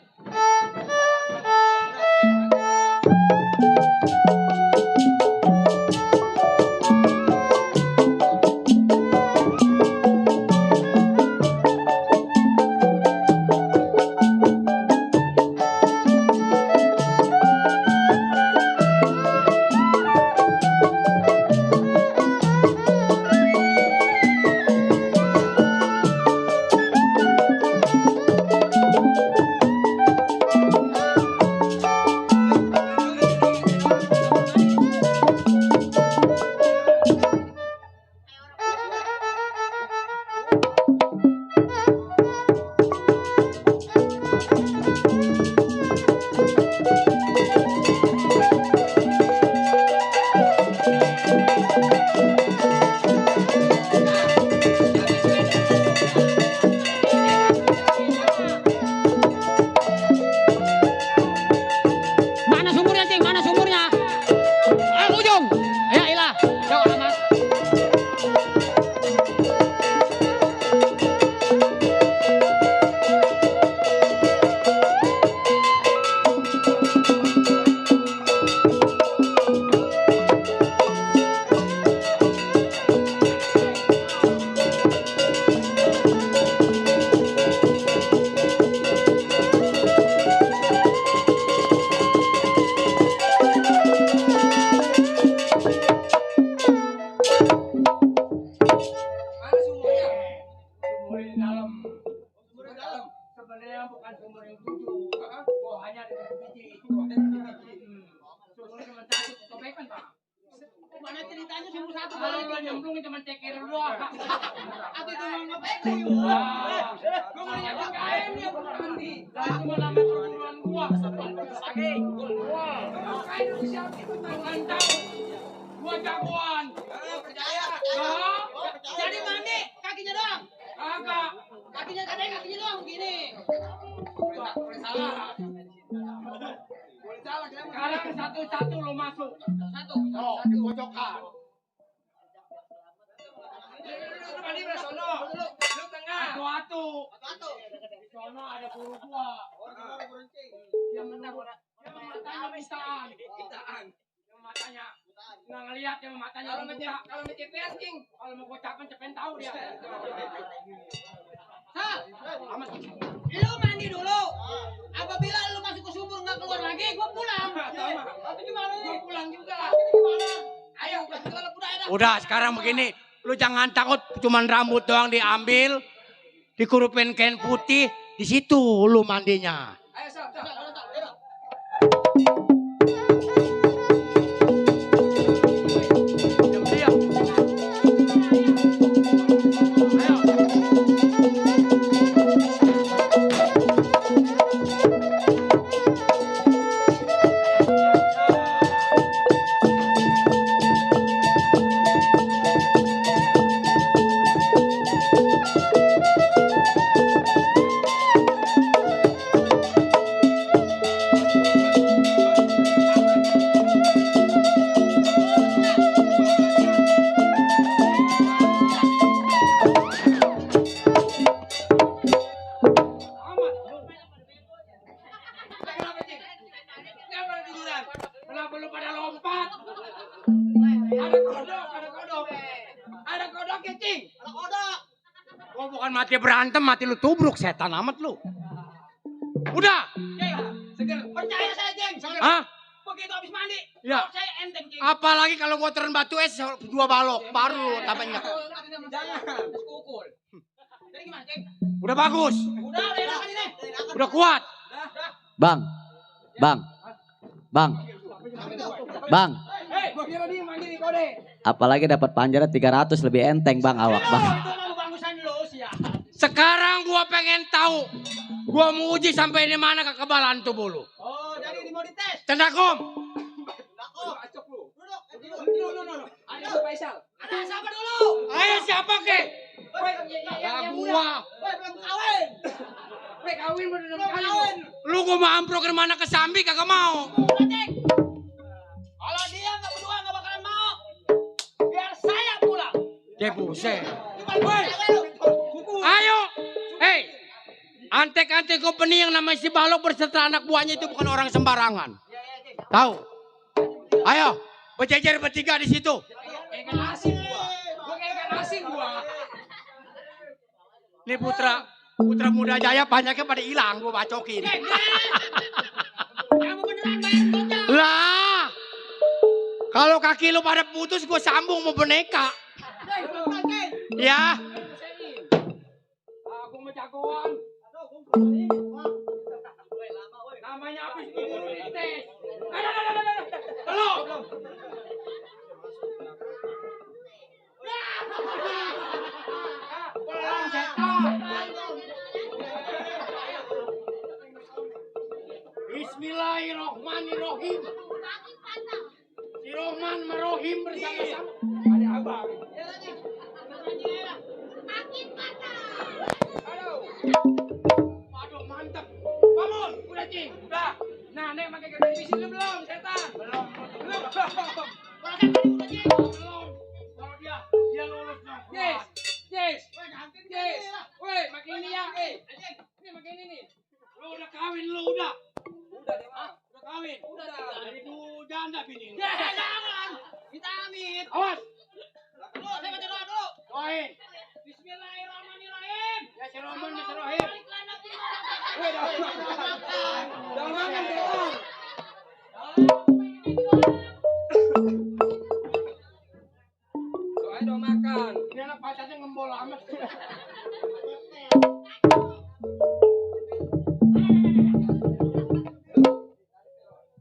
Mana sumurnya, Cing? Mana sumurnya? Ujung. Ya ilah. Jauh amat. Mana sumurnya? Sumur di dalam. Sumur di dalam. Sebenarnya bukan sumur yang 7. Oh, hanya ada 7 biji. Sumur cuma satu, kebekan, Pak. Mana ceritanya sumur satu? Kalau lu nyemplung cuma ceker doang. Atau itu mau ngapain? Gua mau nyampe ke air nih, apa mandi? Lah itu mah namanya perguruan gua. Lagi. Gua kain lu siapa itu? Jangan tahu. Gua jagoan. Percaya. Hah? Jadi mandi kakinya doang. Kagak. Kakinya kadang kakinya doang gini. Boleh salah. Boleh salah kenapa? Sekarang satu-satu lo masuk. Satu. Oh, pojokan. Lu mandi belah sono. Lu tengah. Atu-atu. Satu. Di sana ada guru gua. Yang menang. Matanya bisaan. Yang matanya nggak ngeliat, yang matanya kalau mencepean King, kalau mau gocapan cepen tahu dia. Sal, lu mandi dulu. Apabila lu masuk ke sumur nggak keluar lagi, gua pulang. Tapi gimana nih? Gua pulang juga. Ayo, Udah sekarang begini, lu jangan takut, cuman rambut doang diambil, dikurupin kain putih, di situ lu mandinya. ayo Sal. Diam-diam. Ayo. Kenapa Cing? Kenapa tiduran? Kenapa lu pada lompat? Ada kodok ya Cing? Ada kodok. Gua bukan mati berantem, mati lu tubruk, setan amat lu. Udah. Cing, seger. Percaya saya Cing. Hah? Begitu habis mandi, Ya. saya enteng Cing. Apalagi kalau gua turun batu es 2 balok, baru lu tambahnya. Jangan, kukul. Jadi gimana Cing? Udah bagus. Udah enakan ini. Udah kuat. Bang. Hei, gua kira dia manggil kode. Apalagi dapat panjara 300 lebih enteng bang awak bang. Itu mah bagusan lu sih ya. Sekarang gua pengen tahu. Gua mau uji sampai di mana kekebalan tubuh lu. Oh, jadi ini mau dites. Cendakom. Acok lu. Duduk. Ada Faisal. Ada siapa dulu? Ayo siapa kek? Yang Gua. belum kawin. Kawin belum kawin. Lu gua mau amprok ke mana ke Sambi kagak mau. Kalau dia nggak berdua nggak bakalan mau. Biar saya pulang. Buset. Woi. Ayo. Hei. Antek-antek company yang namanya si Balok berserta anak buahnya itu bukan orang sembarangan. Tahu? Ayo, berjejer bertiga di situ. Ikan asin gua. Gua kayak ikan asin gua. Ini putra muda jaya banyaknya pada hilang, gua bacokin. Kamu beneran main gocap. Lah. Kalau kaki lu pada putus gua sambung mau boneka. Ya. Aku mau jagoan. Namanya habis dulu dites. Halo. Pelan setan. Bismillahirrohmanirrohim. Si Rohman merohim bersama-sama. Ada abang. Waduh mantap. Bangun, udah Cing, udah. Nah, Nek pakai kertas bisi lu belum, setan? Belum. Kalau dia lulus dong. Yes. Woi, makin ini ya. Ini makin ini nih. Lu udah kawin lu udah. Udah deh, Bang. Udah kawin. Udah. Jadi du janda bini. Ya, jangan. Kita amit. Awas. Dulu, saya baca doa dulu. Doain. Bismillahirrahmanirrahim. Ya si Rohman ya si Rohim. Woi, jangan makan doa. Doain dong makan. Ini anak pacarnya ngembol amat.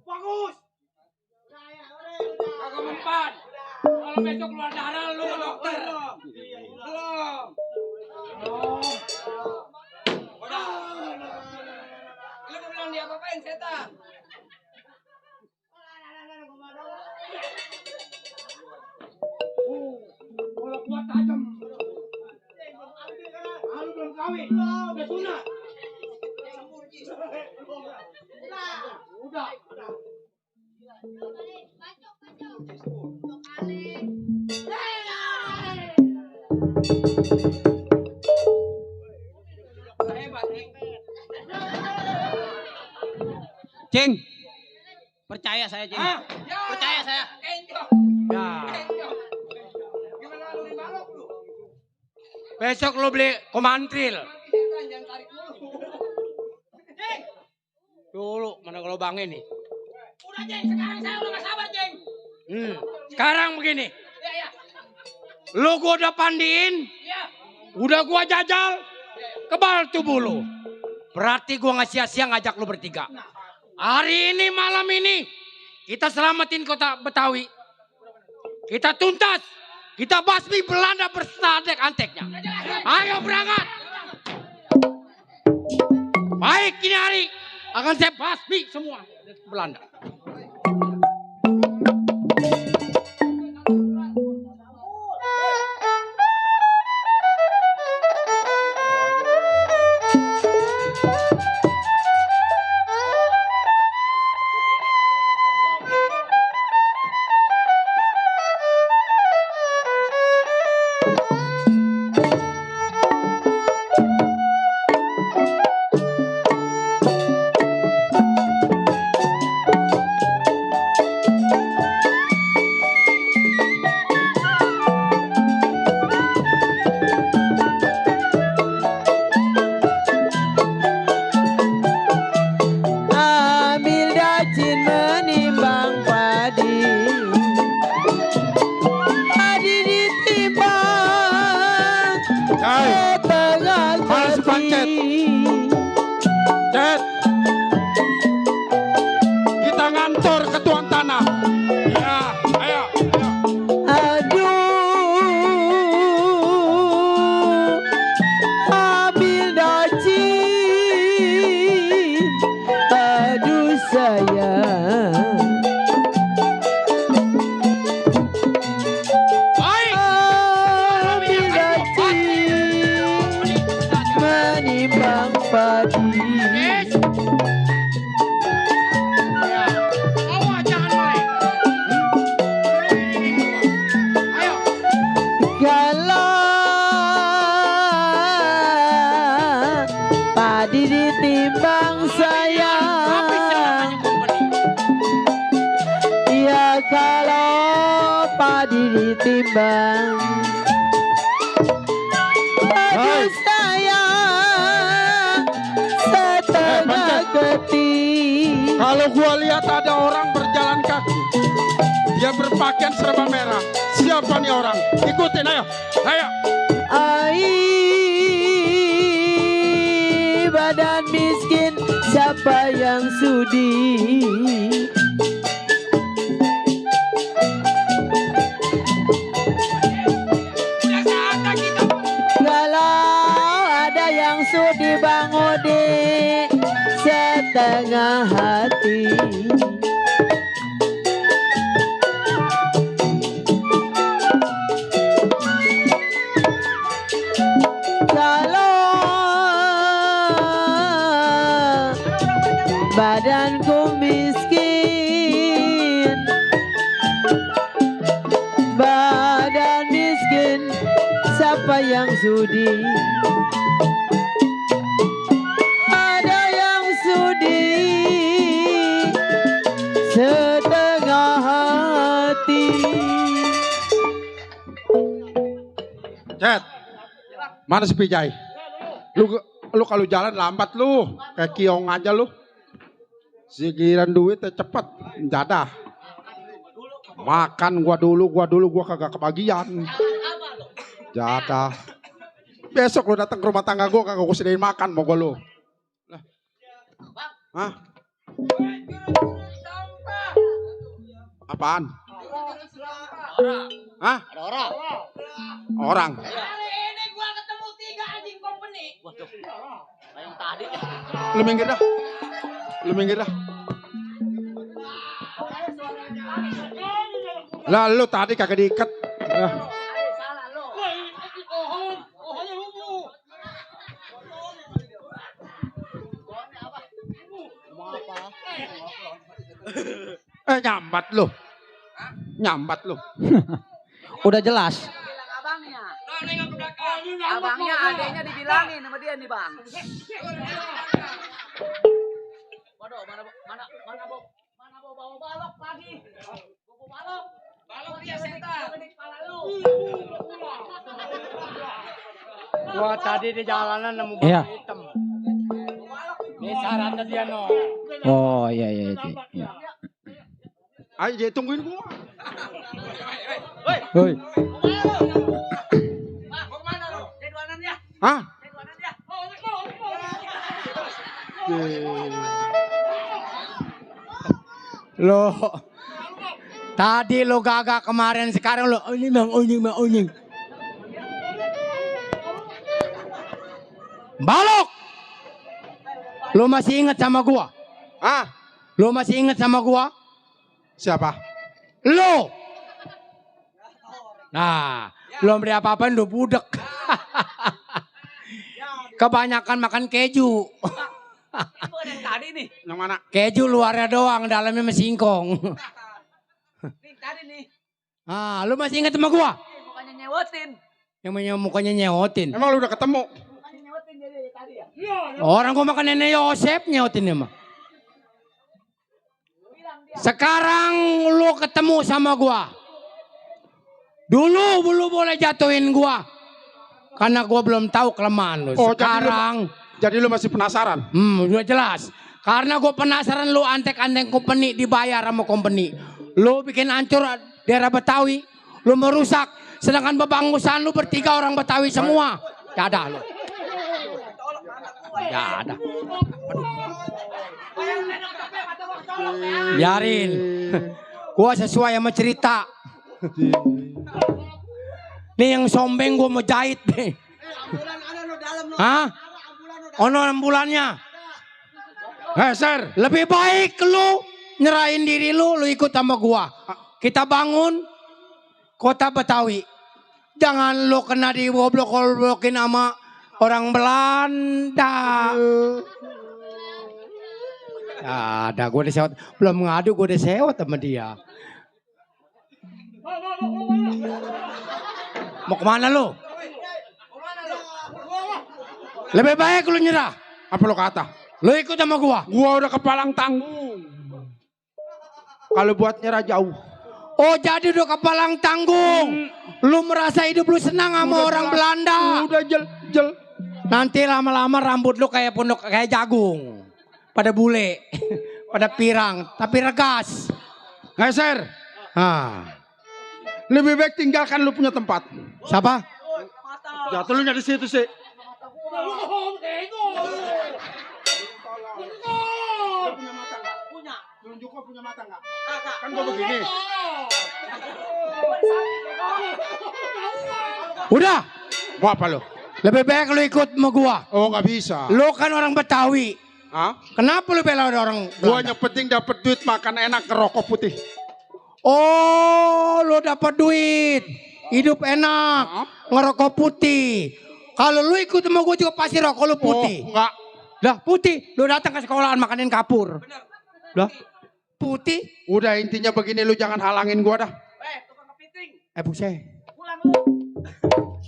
Bagus. Kagak mempan. Kalau besok keluar darah lu ke dokter. Belum. Udah. Lu bilang dia apa-apain setan? Kalau kuat tajam. Lu belum kawin. Udah sunat. Udah. Hebat, Cing. Cing, saya, Jeng. Percaya saya. Ya. Besok lu beli komantril. Dulu mana kalau bang ini? Udah Jeng, sekarang saya udah gak sabar Jeng. Sekarang begini. Lu gua udah pandiin. Udah gua jajal. Kebal tubuh lu. Berarti gua nggak sia-sia ngajak lu bertiga. Hari ini malam ini kita selamatin kota Betawi. Kita tuntas. Kita basmi Belanda berserta antek-anteknya. Ayo berangkat. Baik ini hari akan saya basmi semua Belanda. Ambil dacin menimbang padi, padi ditimbang setengah Pancet. keti. Cet. Kita ngantor ke tuan tanah. Ya, ayo. Aduh, ambil dacin, aduh sayang. Baik. Ambil dacin, menimbang padi. Yes. Ya. Awas jangan melek. Ayo. Kalau padi ditimbang Habis sayang, jalanannya company. ya kalau padi ditimbang, aduh sayang, setengah keti. Kalau gua lihat ada orang berjalan kaki, dia berpakaian serba merah. Siapa nih orang? Ikutin, ayo. Ai, badan miskin, siapa yang sudi? Udah saatnya kita. Kalau ada yang sudi Bang Odi, setengah hati. Kalau badanku miskin, badan miskin, siapa yang sudi? Ada yang sudi, setengah hati. Cet. Mana si Pijay? Lu kalau jalan lambat lu, kayak kiong aja lu. Sigiran duitnya cepet, jadah. Makan gua dulu gua kagak kebagian. Jadah. Besok lu datang ke rumah tangga gua kagak kusediain makan mau gua lu. Lah. Hah? Apaan? Hah? Ada orang. Orang. Hari ini gua ketemu 3 anjing company. Waduh. Yang tadi. Lu minggir dah. Lu minggir dah. Lah lu tadi kagak diikat. Salah lo. Ohonnya lubu. Nyambat lu. Nyambat lu. Udah jelas. Abangnya. Abangnya adeknya dibilangin sama dia nih, Bang. Waduh, mana bawa balok lagi. Bawa balok. Balok dia setan. Kepala lu. Gua tadi di jalanan nemu Iya. baju hitam. Ini syaratnya dia no. Oh iya iya iya. Iya. Ayo jadi tungguin gua. Woi. Mau kemana lu? Deduanan dia. Hah? Deduanan dia. Oh, Lo tadi lo gagak kemarin, sekarang lo unying. Balok. Lo masih ingat sama gua? Ah, Lo masih ingat sama gua? siapa? Lo. Nah, belum beri apa-apa udah budek. Kebanyakan makan keju. itu ada yang tadi nih. Yang mana? Keju luarnya doang, dalamnya masih singkong. Nih tadi nih. Ah, lu masih ingat sama gua? Bukannya nyewotin. Yang mukanya nyewotin. Emang lu udah ketemu? Bukannya nyewotin jadi tadi ya. Orang gua makan nenek Yosep nyewotin ya mah. Sekarang lu ketemu sama gua. Dulu lu boleh jatuhin gua. Karena gua belum tahu kelemahan lu. Oh, Sekarang Jadi lu masih penasaran? udah jelas. Karena gue penasaran lu antek-antek company dibayar sama company. Lu bikin hancur daerah Betawi. Lu merusak. Sedangkan bebangusan lu bertiga orang Betawi semua. Gak ada lu. Gak ada. Biarin. Gua sesuai sama cerita. Nih yang sombeng gua mau jahit nih. Hah? Ono ambulannya. Sir. Lebih baik lu nyerahin diri lu ikut sama gua. Kita bangun kota Betawi. Jangan lu kena digoblok-goblokin sama orang Belanda. Ada gua disewot. Belum ngadu gua disewot sama dia. Mau kemana lu? Lebih baik lu nyerah. Apa lu kata? Lu ikut sama gua. Gua udah kepalang tanggung. Kalau buat nyerah jauh. Oh jadi udah kepalang tanggung. Lu merasa hidup lu senang sama orang Belanda. Udah jel. Nanti lama-lama rambut lu kayak pondok kayak jagung. Pada bule. Pada pirang. Tapi regas. Sir. Ah. Lebih baik tinggalkan lu punya tempat. Siapa? Jatuh lu di situ sih. Punya. Tunjuk gua punya mata enggak? Kan gua begini. Udah. Mau apa lu? Lebih baik lu ikut sama gua. Oh nggak bisa. Lu kan orang Betawi. Hah? Kenapa lu bela orang Gua Belanda? yang penting dapat duit makan enak ngerokok putih. Oh, lu dapat duit. Hidup enak. Ngerokok putih. Kalau lu ikut sama gue juga pasti rokok lu putih. Oh, enggak. Lah putih. Lu datang ke sekolahan makanin kapur. Lah putih. Udah intinya begini lu jangan halangin gua dah. Tukang kepiting. Buset. Pulang lu.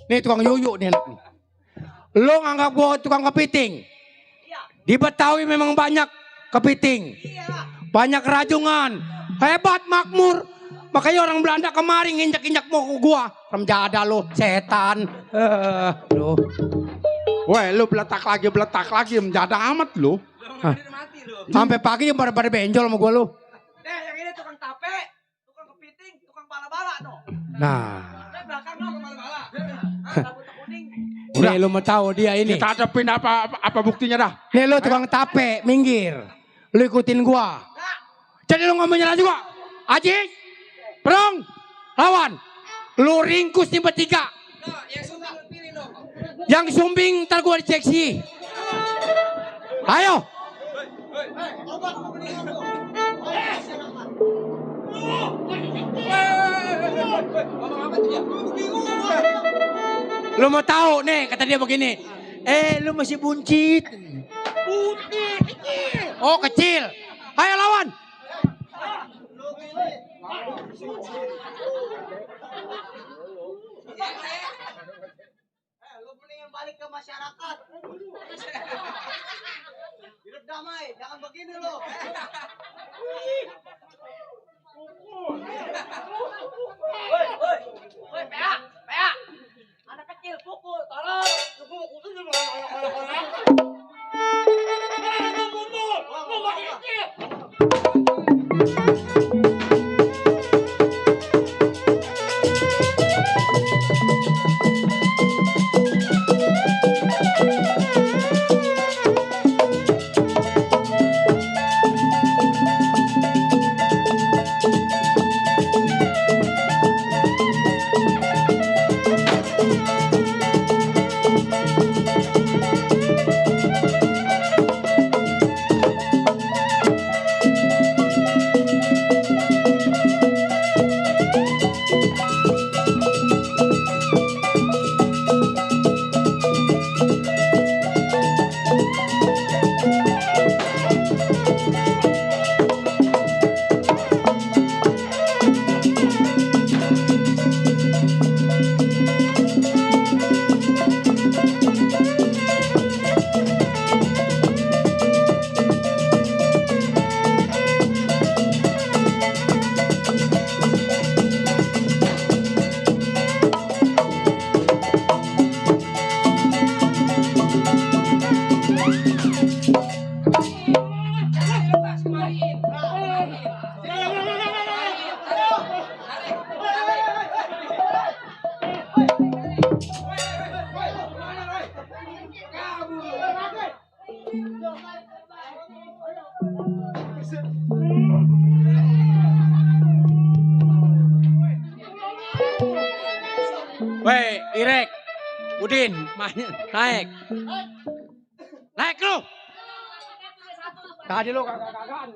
Nih tukang yuyu nih anak nih. Lu nganggap gue tukang kepiting. Iya. Di Betawi memang banyak kepiting. Iya. Banyak rajungan. Hebat makmur. Makanya orang Belanda kemarin nginjak-injak mau ke gua. Remjada lu, setan. Lu. Weh lu beletak lagi menjada amat lu. Mati lu. Sampai pagi yang pada benjol sama gua lu. Yang ini tukang tape, tukang kepiting, tukang bala-bala no. Nah. Belakang no bala-bala. Rambut kuning. Nih lu mau tahu dia ini. Kita hadapin apa buktinya dah. Nih lu tukang tape, minggir. Lu ikutin gua. Jadi lu ngomong nyerah juga. Aji, Prong, lawan. Lu ringkus nih bertiga. Yang sumbang pilih no. Yang sumbing ntar gua diceksi. Ayo. Lu mau tahu nih kata dia begini. Lu masih buncit. Buncit kecil. Oh kecil. Ayo lawan. Lu mendingan balik ke masyarakat. Hidup damai, jangan begini lu. Woi, PA. Anak kecil pukul, tolong. Weh, Irek, Udin, naik. Naik lu. Tadi lu kagak-kagakan.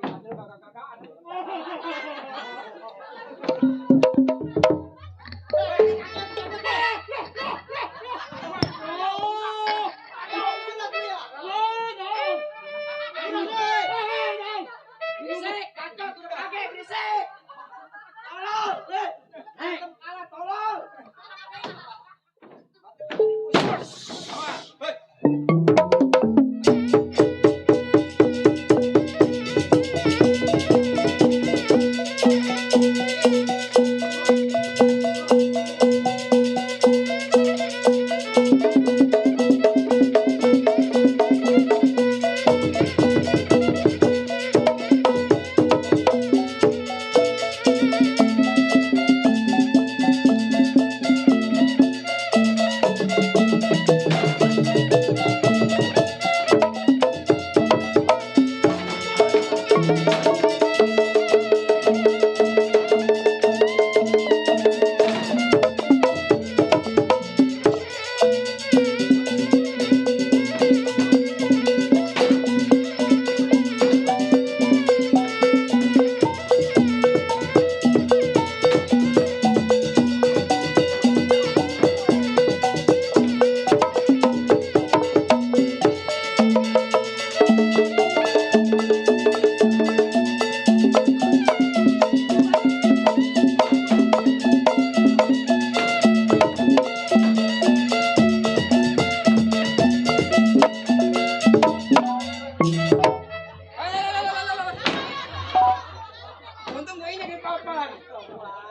Untung gue injek di papan.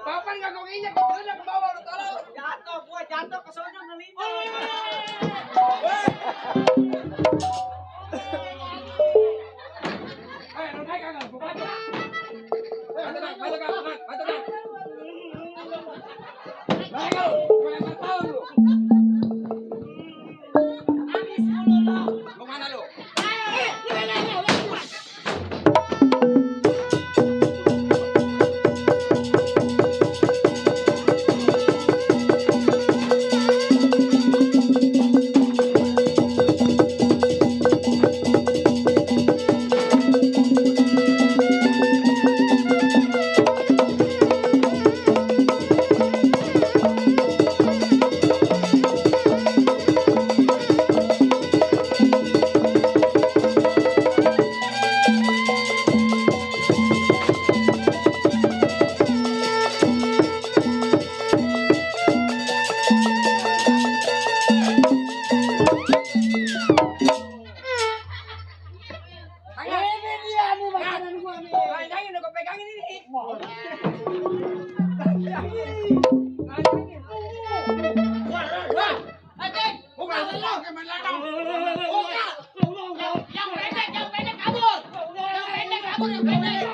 Papan gak gue injek, gue udah ke bawah lu tolong. Jatuh, gue jatuh ke sono ngelindung. Lu naik kagak? Gue bantu. Bantu kak. Naik lu, gue gak tau lu. Habis mulu lu. Mau mana lu? Yang pendek kabur. Yang pendek.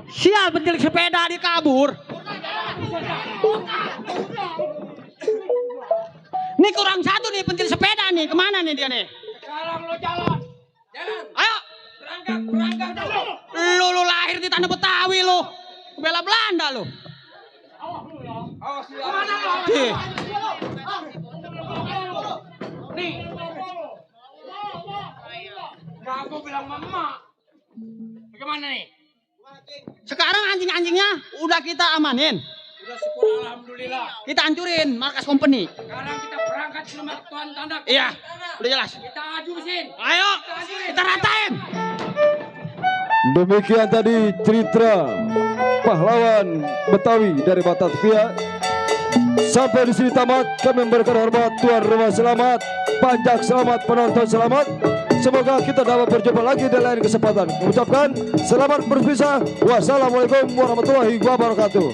Sial penculik sepeda dia kabur. Nih kurang satu nih penculik sepeda nih. Kemana nih dia nih? Sekarang lo jalan. Jalan. Ayo. Berangkat dulu. Lu lahir di tanah Betawi lu. Bela Belanda lu. Kemana lo? Ih. Nih. Aku bilang mama. Bagaimana nih? Sekarang anjing-anjingnya udah kita amanin. Udah syukur alhamdulillah. Kita hancurin markas company. Sekarang kita berangkat ke rumah Tuan Tandak. Iya, udah jelas. Kita ajusin. Ayo, kita ratain. Demikian tadi cerita pahlawan Betawi dari Batavia. Sampai di sini tamat. Kami memberikan hormat tuan rumah selamat, pajak selamat, penonton selamat. Semoga kita dapat berjumpa lagi di lain kesempatan. Mengucapkan selamat berpisah. Wassalamualaikum warahmatullahi wabarakatuh.